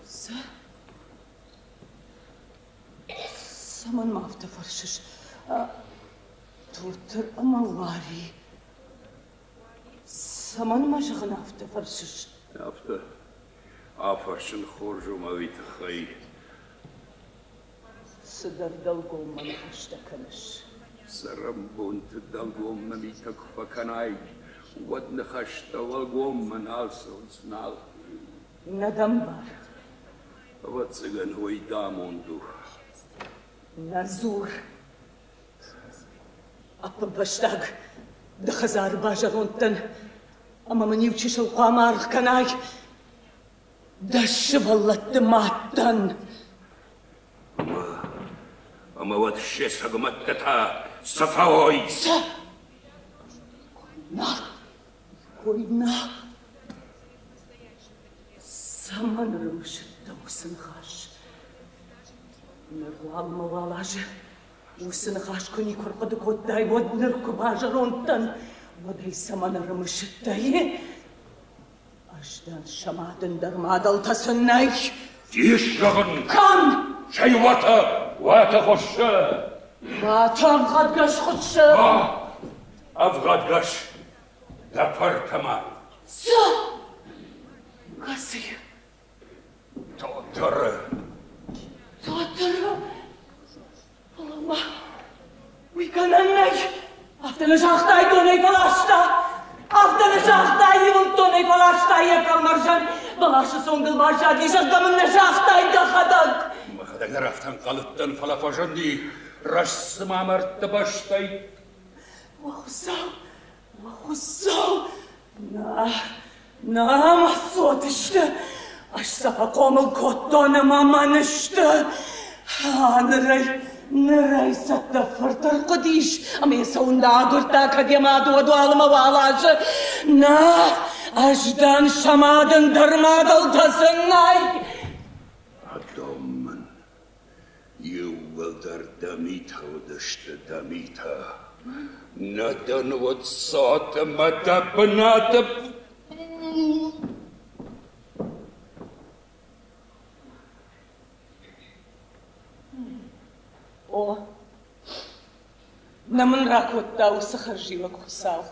Цы? Цӕмӕн ма афтӕ фӕрсыс? Тотыр ӕмӕ Уари. Цӕмӕн мӕ зӕгъын афтӕ фӕрсыс? Афтӕ афӕрсын хорз у мӕ уый тыххӕй. Цыдӕр дӕлгоммӕ ныхӕстӕ кӕныс. Цӕрӕнбонты дӕлгоммӕ митӕ куы фӕкӕнай, уӕд ныхӕстӕ уӕлгоммӕ нал цӕуынц, нал. Нӕ дӕ мбары. Ӕвӕццӕгӕн, уый дӕ амонд у. Нӕ дзур. Ӕппынфӕстаг дӕ хӕдзары базӕронд дӕн, ӕмӕ мын иу чысыл хъуамӕ аргъ кӕнай. Дӕ сывӕллӕтты мад дӕн. Ӕмӕ, ӕмӕ уӕд се цӕгмӕдтӕ та цы фӕуой? Цы? Кой нал, кой нал. Цӕмӕн ӕрымысыдтӕ уыцы ныхас? Ныр уал мӕ уал азы уыцы ныхас куы никуы ӕрхъуыды кодтай, уӕд ныр куы базӕронд дӕн, уӕд ӕй цӕмӕн ӕрымысыдтӕ? Ӕз дӕн сӕ мад, ӕндӕр мадӕлтӕ сын нӕй. Ис зӕгъын. Кӕм? Цӕй уаты, уаты хуыссы. Уаты ӕвгъӕдгӕс хуыссы. Ӕвгъӕдгӕс дӕ фӕртӕмӕ. Цы? Кӕцы? Тотыры. Тотыры? Фӕлӕ-ма, уый гӕнӕн нӕй. Афтӕ нӕ загътай, донӕй фӕласта. Бӕласы цонгыл баззади, зӕгъгӕ мын нӕ загътай дӕхӕдӕг. Мӕхӕдӕг дӕр афтӕ ӕнхъӕлыдтӕн, фӕлӕ фӕзынди, раст цыма мӕрдты бӕстӕй. Уӕ Хуыцау, уӕ Хуыцау! Нӕ, нӕ мӕ цот сты. Ӕз сӕ фӕхъомыл кодтон ӕмӕ мӕн сты. Нырӕй, нырӕй цӕттӕ фырт ӕрхъуыдис, ӕмӕ йӕ цӕуын агуырдта, кӕд йӕ мад уӕд уалынмӕ уал азы. Нӕ, ӕз дӕн сӕ мадӕн дӕр мадӕлтӕ сын нӕй. Адон мын иууылдӕр дӕ митӕ уыдысты, дӕ митӕ. Нӕ дӕн уӕд цот ӕмӕ дӕ бынаты О, нӕ мын ракодта уыцы хӕрзиуӕг Хуыцау.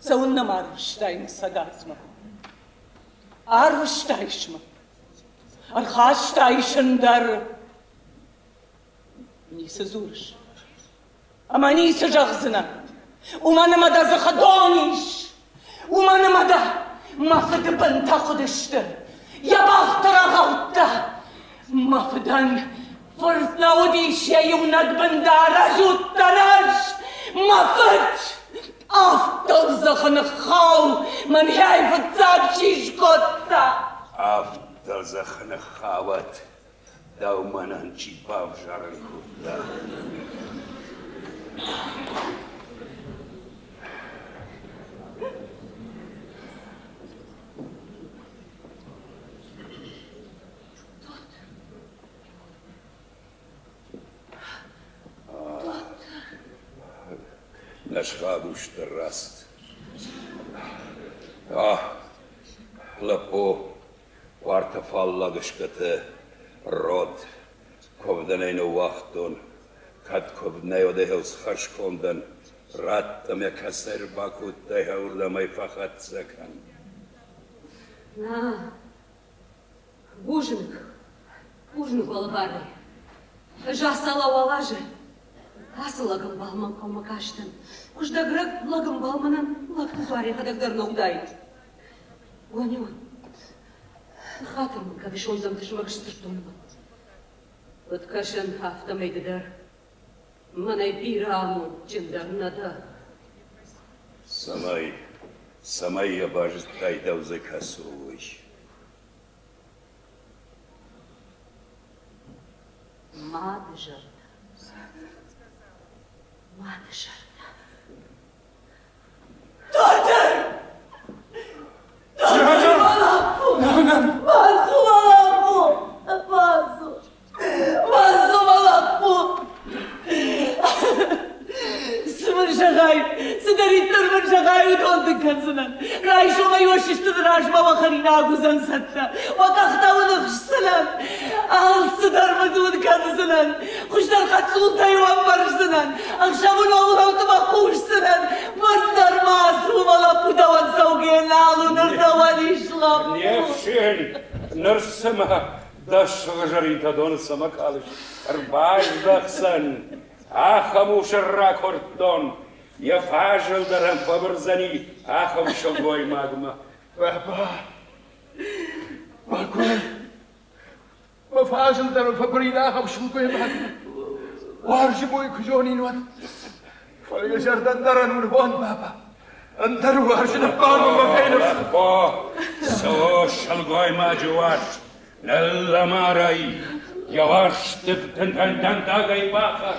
Цӕуыннӕ ма арвыстай мӕ цӕгатмӕ? Арвыстаис мӕ. Ӕрхастаис ӕндӕр. Ницы дзурыс. Ӕмӕ ницы зӕгъдзынӕ. Уымӕн ӕмӕ дӕ дзыхы дон ис. Уымӕн ӕмӕ дӕ мӕ фыды бынтӕ хъуыдысты. Йӕ бӕхты рӕгъӕуттӕ. Мӕ фыдӕн фырт нӕ уыдис йӕ иунӕг бындар, ӕз уыдтӕн ӕз. Мӕ фыд афтӕ дзыхы ныххау, мӕнӕй фыццаг чи скодта. Афтӕ дзыхы ныххауӕд, дӕу мӕнӕн чи бавзарын кодта. Нӕ сыхаг ус дӕр рацыд. А, лӕппу, уартӕ фаллаг скъӕты род куывдӕнӕй ныууагътон. Кӕд куывд нӕ уыд, хӕрзкондӕн радт ӕмӕ кӕцӕй ӕрбакодтай, уырдӕм ӕй фӕхӕццӕ кӕн. Нӕ, бузныг, бузныг уӕлварӕй. Ӕз ацал-ауал азы ацы лӕгӕмбал мӕм хъӕумӕ кастӕн. Хуыздӕр лӕгӕмбал мӕнӕн лӕгты дзуар йӕхӕдӕг дӕр нӕ уыдаид. Уанион, хатыр мын кӕд исондзӕн тызмӕг сдзырдтон ӕмӕ. Куыд кӕсын, афтӕмӕй ды дӕр мӕнӕй бирӕ амондджындӕр нӕ дӕ. Цӕмӕй, цӕмӕй йӕ базыдтай дӕу дзы кӕцы у, уый? Мады зӕрдӕ. Мады зӕрдӕ. Тотыр! Тотыр, мӕ лӕппу! Бацу, мӕ лӕппу! Бацу! Бацу, мӕ лӕппу! Цы мын зӕгъай, цыдӕриддӕр мын зӕгъай, уыдон дын кӕндзынӕн. Райсомӕй уӕ сыстыны размӕ уӕ хӕринаг уыдзӕн цӕттӕ, уӕ къӕхтӕ уын ӕхсдзынӕн. Алцыдӕр мын уын кӕндзынӕн. Хуыздӕр хӕццултӕй уӕ ӕмбӕрздзынӕн. Ӕхсӕвы ногъдӕутмӕ хъусдзынӕн. Мӕн дӕр ма ацу, мӕ лӕппу дӕуӕн цӕугӕ нал у, ныр дӕуӕн ис лӕппу. Не фсин, ныр цымӕ дӕ сыгъзӕринтӕ доны цӕмӕ калыс? Ӕрбаздӕхдзӕн. Ахӕм ус ракуырдтон, йӕ фазыл дӕр ӕм фӕбырдзӕни ахӕм сылгоймагмӕ. Баба, мӕгуыр, мӕ фазыл дӕр фӕбырин ахӕм сылгоймагмӕ. Уарзы бой куы зонин, уӕд. Фӕлӕ йӕ зӕрдӕ ӕндӕрӕн уын баба. Ӕндӕр уарзыны хъару мӕ феныс. О, цы сылгоймаджы уарзт, ныллӕмарай, йӕ уарзты дӕндагӕй бахӕр,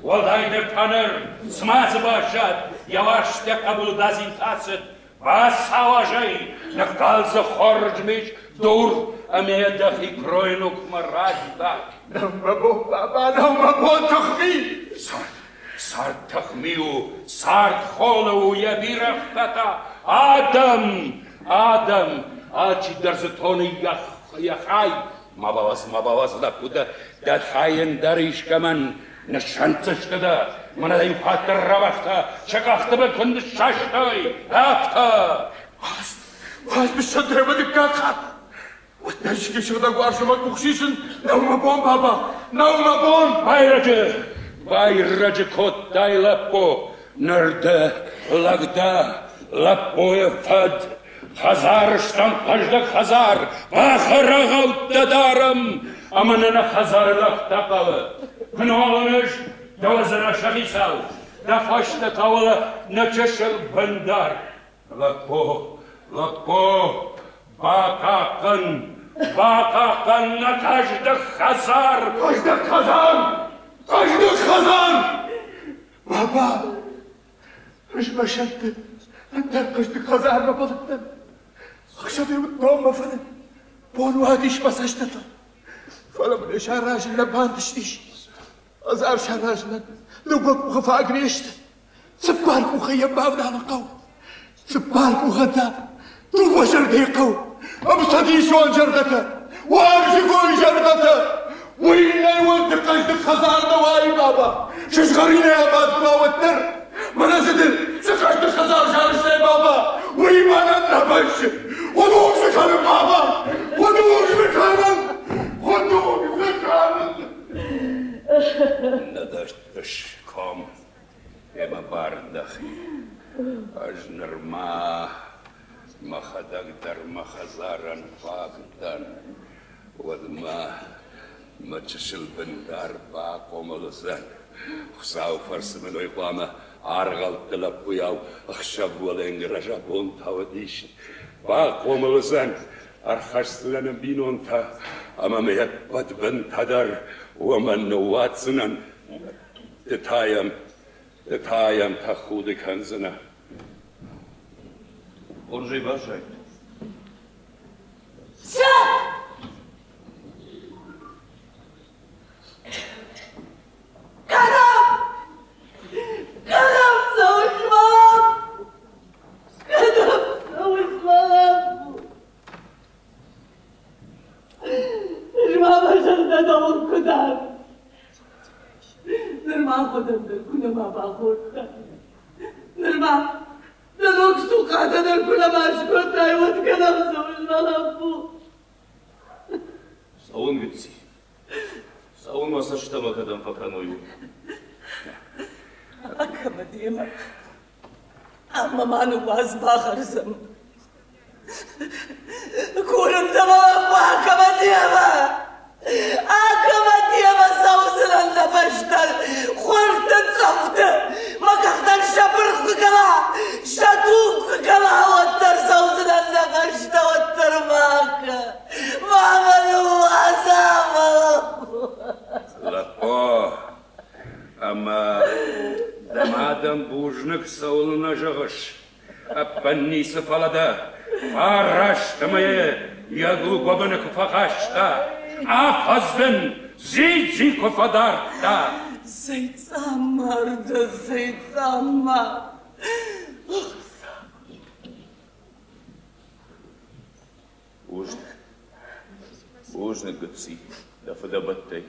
уӕлдайдӕр та ныр, цыма дзы баззад, йӕ уарзт йӕ хъӕбулы дадзин тасыд, бацауазӕй, ныккал дзы хорз дур ӕмӕ йӕ дӕхи кройы нукмӕ раздах. Нӕу мӕ бон, баба, нӕу мӕ бон тыхми! Цард, цард тыхми у, цард холы у, йӕ бирӕгътӕ та адӕм, адӕм, алчидӕр дзы тоны йӕ хай. Ма бауадз, ма бауадз, лӕппу дӕ, дӕ хай ӕндӕр искӕмӕн ныссӕнддзысты дӕ, мӕнӕ дӕ иу хатт дӕр рауагъта, сӕ къӕхты бын куы ныссастай, афтӕ. Уадз, уадз, ныссӕндӕй мӕ дыккаг хатт. Уӕддӕр искӕй сыгъдӕг уарзы мӕ къух сисын, нӕу мӕ бон, баба, нӕу мӕ бон! Байрӕджы, байрӕджы кодтай, лӕппу, ныр дӕ лӕг дӕ, лӕппуйы фӕд. Хӕдзар стӕм, хъӕздыг хӕдзар, бӕхы рӕгъӕуттӕ дарӕм, ӕмӕ нӕ нӕ хӕдзары лӕгтӕ хъӕуы. Куы нӕ уал ӕз, дӕуӕдзынӕ сӕхицау, дӕ фӕстӕ та уӕлӕ нӕ чысыл бындар. Лӕппу, лӕппу, бахъахъхъӕн, бахъахъхъӕн нӕ хъӕздыг хӕдзар! Хъӕздыг хӕдзар! Хъӕздыг хӕдзар! Баба, ӕз мӕ сӕтты ӕндӕр хъӕздыг хӕдзармӕ бӕллыдтӕн. Ӕхсӕв-иу донмӕ фӕны, бон уадис мӕ цӕстытыл. Фӕлӕ мын ӕй саразын нӕ бантыстис. Хӕдзар саразынӕн дыууӕ къухы фаг не сты. Цыппар къухы йӕм бавналын хъӕуы. Цыппар къухӕн та дыууӕ зӕрдӕйы хъӕуы. Ӕмцӕдисон зӕрдӕтӕ, уарзыгой зӕрдӕтӕ. Уый нӕ уӕдты хъӕздыг хӕдзар нӕ уайы, баба. Сызгъӕринӕй амад куы уа, уӕддӕр. Мӕнӕ дзы ды цы хъӕздыг хӕдзар сарӕзтай, баба, уый мӕнӕн нӕ бӕззы. Хуыдуг дзы кӕнын, баба! Хуыдуг дзы кӕнын! Хуыдуг дзы кӕнын! Нӕ дӕттыс ком ӕмӕ бар дӕхи. Ӕз нырма мӕхӕдӕг дӕр мӕ хӕдзарӕн фаг дӕн. Уӕдмӕ мӕ чысыл бындар бахъомыл уыдзӕн. Хуыцауы фӕрцы мын уый хъуамӕ аргъӕутты лӕппуйау ӕхсӕв уӕлӕнгрӕза бонтӕ уыдис. Бахъомыл уыдзӕн, ӕрхӕсдзынӕн ын бинонтӕ ӕмӕ мӕ ӕппӕт бынтӕ дӕр уымӕн ныууадздзынӕн. Ды та йӕм, ды та йӕм тӕхуды кӕндзынӕ. Хорзӕй баззайут. Кӕдӕм? Кӕдӕм цӕуыс, мӕ лӕппу? Кӕдӕм цӕуыс, мӕ лӕппу? Ӕз ма мӕ зӕрдӕ дӕуыл куы дарын. Нырма хуыдӕн дӕр куы нӕма бахордтай. Нырма дӕ ног цухъатӕ дӕр куы нӕма скодтай, уӕд кӕдӕм цӕуыс, мӕ лӕппу? Цӕуын, гыцци. Цӕуын мӕ цӕстӕмӕ кӕдӕм фӕкӕной, уым. Акӕмӕ демӕ. Ӕмӕ ма ныууадз бахӕрдзӕн. Курын дӕ мӕ лӕппу, акӕмӕ демӕ! Акӕмӕ демӕ цӕудзынӕн нӕ фӕстӕ, хуырты цъӕфты, мӕ къӕхтӕн сӕ пырх куы кӕна, сӕ туг куы кӕла, уӕддӕр цӕудзынӕн нӕ фӕстӕ, уӕддӕр ма акӕ. Ма мӕ ныууадз, мӕ лӕппу. Лӕппу, ӕмӕ дӕ мадӕн бузныг цӕуылнӕ зӕгъыс? Ӕппын ницы фӕлӕ дӕ фараст ӕмӕ йӕ гуыбыны куы фӕхаста, афӕдз дын дзидзи куы фӕдардта. Цӕй цъаммар дӕ, цӕй цъаммар! Бузныг. Бузныг, гыцци, дӕ фыдӕбӕттӕй,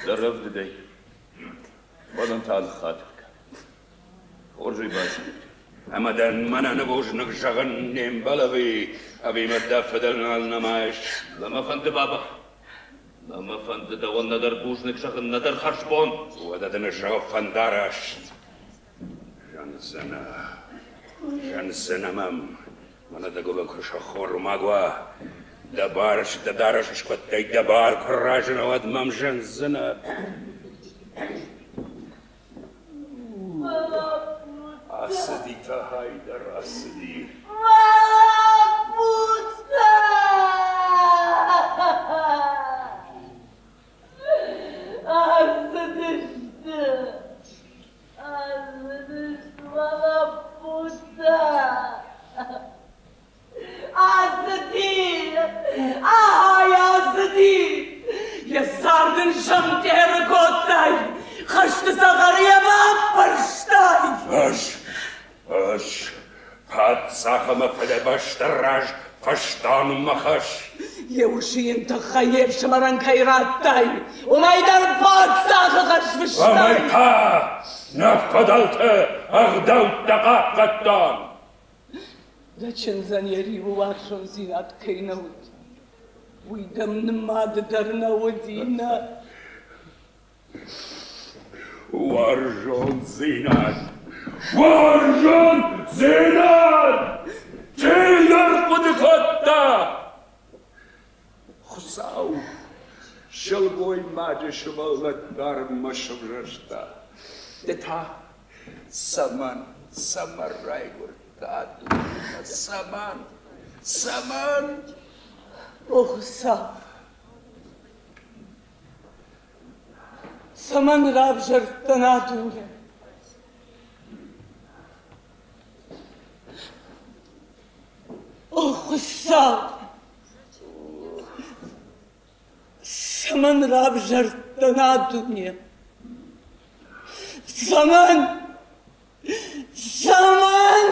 дӕ рӕвдыдӕй. Мӕнӕн та ныххатыр кӕн. Хорзӕй баззад. Ӕмӕ дӕн мӕнӕн бузныг зӕгъын не мбӕлы ӕви, ӕви мӕ дӕ фыдыл нал нымайыс? Нӕ мӕ фӕнды, баба. Нӕ мӕ фӕнды дӕуӕн нӕдӕр бузныг зӕгъын, нӕдӕр хӕрзбон. Уӕдӕ дын зӕгъ фӕндараст. Зӕндзӕнӕ, зӕндзӕнӕ мӕм, мӕнӕ дӕ гуыбын куы сӕххормаг уа, дӕ бар дӕ дарӕсы скъуыдтӕй дӕ бар куы разына, уӕд мӕм зӕндзӕнӕ. Ацыди та Хайдар, ацыди. Мӕлӕппутӕ! Ацыдысты! Ацыдысты мӕлӕппутӕ! Ацыди! Ай, ацыди! Йӕ цард ын сӕмтъеры кодтай, хӕсты цӕхӕр йӕ баппӕрстай! Ӕз, ӕз паддзах ӕмӕ фыдыбӕсты раз фӕстӕн мӕ хӕс. Йӕ усы йын тыххӕй йе фсымӕрӕн кӕй радтай, уымӕй дӕр паддзахы хӕс фыстай! Уымӕй та нӕ фыдӕлты ӕгъдӕуттӕ хъахъхъӕдтон! Дӕ чындзӕн йӕ риуы уарзондзинад кӕй нӕ уыд, уый дӕм нымады дӕр нӕ уыди, нӕ? Уарзондзинад! Уарзондзинад! Чидӕр сылгоймаджы сывӕллӕтты арммӕ сывзӕрста. Ды та цӕмӕн, цӕмӕн райгуырдтӕ а дунемӕ, цӕмӕн, цӕмӕн? О Хуыцау! Цӕмӕн равзӕрдтӕн а дуне? О Хуыцау! Цӕмӕн равзӕрдтӕн а дуне? Цӕмӕн? Цӕмӕн?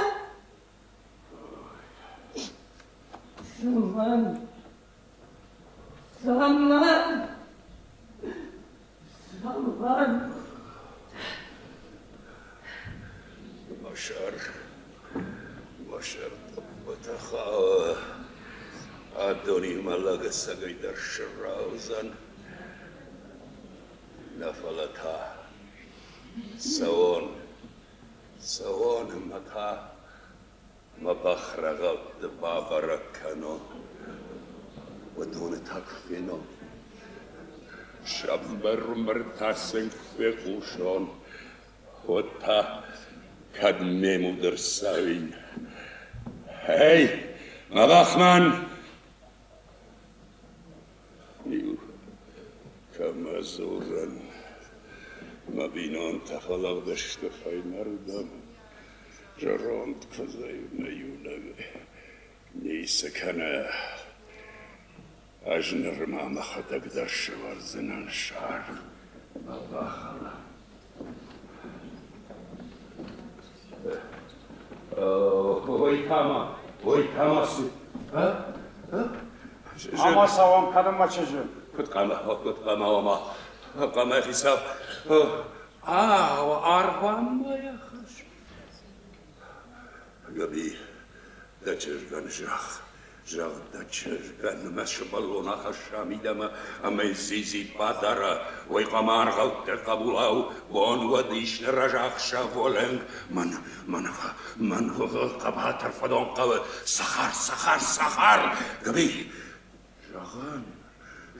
Цӕмӕн? Цӕмӕн? Цӕмӕн? Мӕ сӕр, мӕ сӕр тъӕппытӕ хауы. Адонимӕ лӕг ӕцӕгӕй дӕр сраудзӕн. Нӕ фӕлӕ та цӕуон, цӕуон ӕмӕ та мӕ бӕхрӕгъӕутты бабӕрӕг кӕнон, уыдоны та куы фенон, сӕ мыр-мыртӕ сын куы фехъусон, уӕд та кӕд ме муд ӕрцӕуин. Эй, мӕ бӕхмӕн! Иу кӕмӕ дзурын, мӕ бинонтӕ фӕлыгъдысты фӕйнӕрдӕм. Зӕронд куыдзӕй мӕ иунӕг ницы кӕны. Ӕз нырма мӕхӕдӕг дӕр сӕвӕрдзынӕн сар мӕ бӕхыл. Ой, Тама, ой, Тама, цы? Ӕмӕ цӕуӕм кӕнын мӕ чызджы. Куыд хъуамӕ, куыд хъуамӕ ома, хъуамӕ хицау. Ау, аргъуанмӕ йӕ хӕс. Гӕби, дӕ чызгӕн зӕгъ, зӕгъ дӕ чызгӕн, мӕ сывӕллон ахӕсса мидӕмӕ ӕмӕ йын дзидзи бадара, уый хъуамӕ аргъӕутты хъӕбулау бон уӕд ис нӕ разӕхсӕв уӕлӕнг. Мӕн, мӕн, мӕн хъӕбатыр фӕдон хъӕуы, цӕхӕр, цӕхӕр, цӕхӕр! Гӕби, зӕгъын,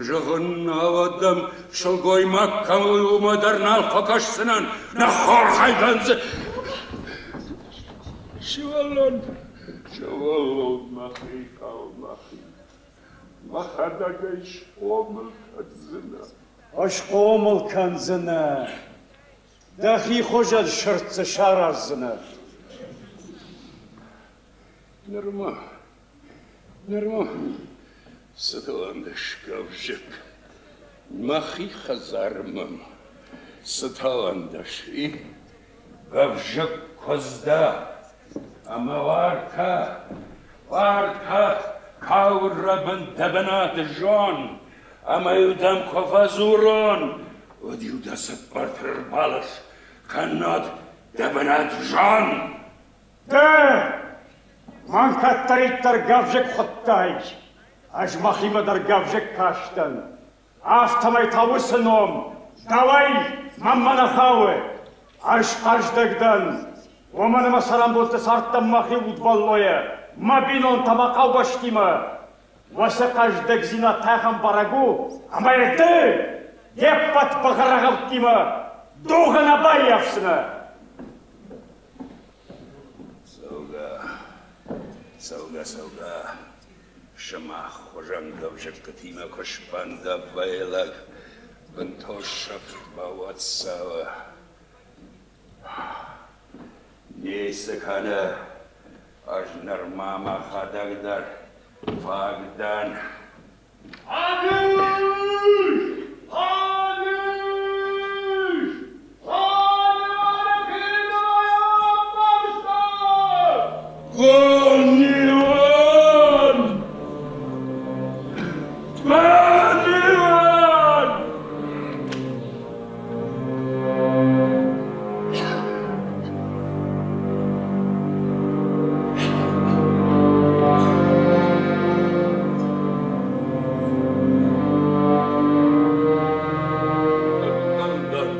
зӕгъын, науӕд дӕм сылгоймаг кӕм уый, уымӕ дӕр нал фӕкӕсдзынӕн, нӕ хорхӕй дӕн дзы. Сывӕллон, сывӕллон, мӕхи хъӕуы, мӕхи. Мӕхӕдӕг ӕй схъомыл кӕндзынӕн. Схъомыл кӕндзынӕ. Дӕхи хуызӕн сырд дзы сараздзынӕ. Нырма, нырма цы талант сгӕвзыкк. Мӕхи хӕдзар мӕм цы талант и, гӕвзыкк куыдз дӕ ӕмӕ уартӕ, уартӕ кауы рӕбын дӕ бынаты зон, ӕмӕ-иу дӕм куы фӕдзурон, уӕд-иу дӕ цыппӕрты ӕрбалас, кӕннод дӕ бынат зон! Ды мӕн кӕддӕриддӕр гӕвзыкк хуыдтай, ӕз мӕхимӕ дӕр гӕвзыкк кастӕн. Афтӕмӕй та уыцы ном дӕуӕй мӕнмӕ нӕ хауы. Ӕз хъӕздыг дӕн, уымӕн ӕмӕ цӕрӕнбонты цардтӕн мӕхи удвӕллойӕ, мӕ бинонтӕ, мӕ хъӕубӕстимӕ. Уыцы хъӕздыгдзинад тӕхӕн бӕрӕг у, ӕмӕ йӕ ды де ппӕт бӕхрӕгъӕуттимӕ дугъы нӕ баййафдзынӕ. Цӕугӕ, цӕугӕ, цӕугӕ, сымах хуызӕн гӕвзыккытимӕ куы сбӕндӕ лӕг, бынтон сӕфт бауад цӕуы. Ницы кӕны, ӕз нырма мӕхӕдӕг дӕр фаг дӕн. Адыш! Адыш! Гонион! Гонион! Ӕнхъӕлдӕн,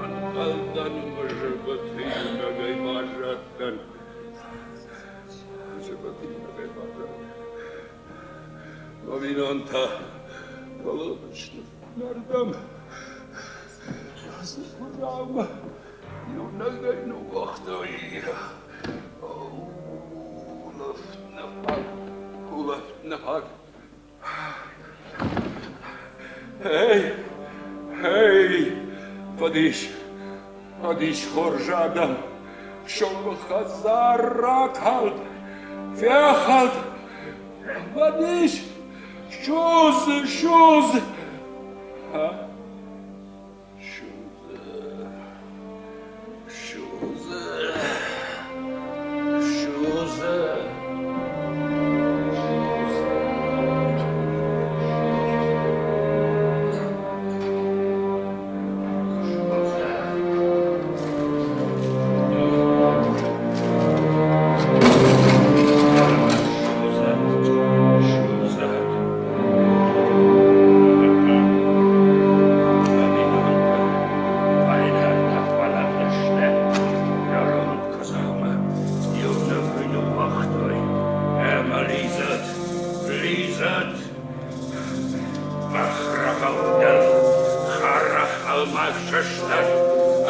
ӕнхъӕлдӕн мӕ зӕрдӕты иунӕгӕй баззадтӕн. Зӕрдӕты иунӕгӕй баззадтӕн. Мӕ бинонтӕ, Фӕлыгъдысты фӕйнӕрдӕм. Дзыккурамӕ иунӕгӕй ныууагътой. Улӕфт нӕ фаг, улӕфт нӕ фаг. Эй, эй, фӕдис, фӕдис, хорз адӕм, сомы хӕдзар ракалд, фехӕлд, фӕдис, судзы, судзы. Судзы, судзы, судзы.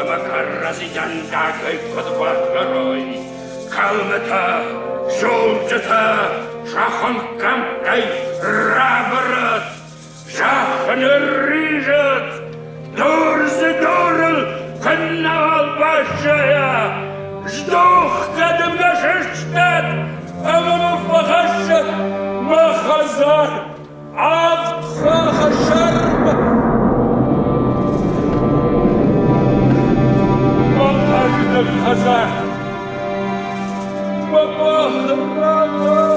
Ӕмӕ кӕрӕдзи дӕндагӕй куыд бахӕрой, кӕлмытӕ, зулчъытӕ сӕхуынкъӕмттӕй рабырыд, зӕхх нырризыд, дур дзы дурыл куыннӕуал баззайа, здухгӕ дымгӕ сыстад ӕмӕ мын фӕхӕссӕд мӕ хӕдзар авд хохы сӕрмӕ. Мӕ хъӕздыг хӕдзар, мӕ бӕхы рагъ.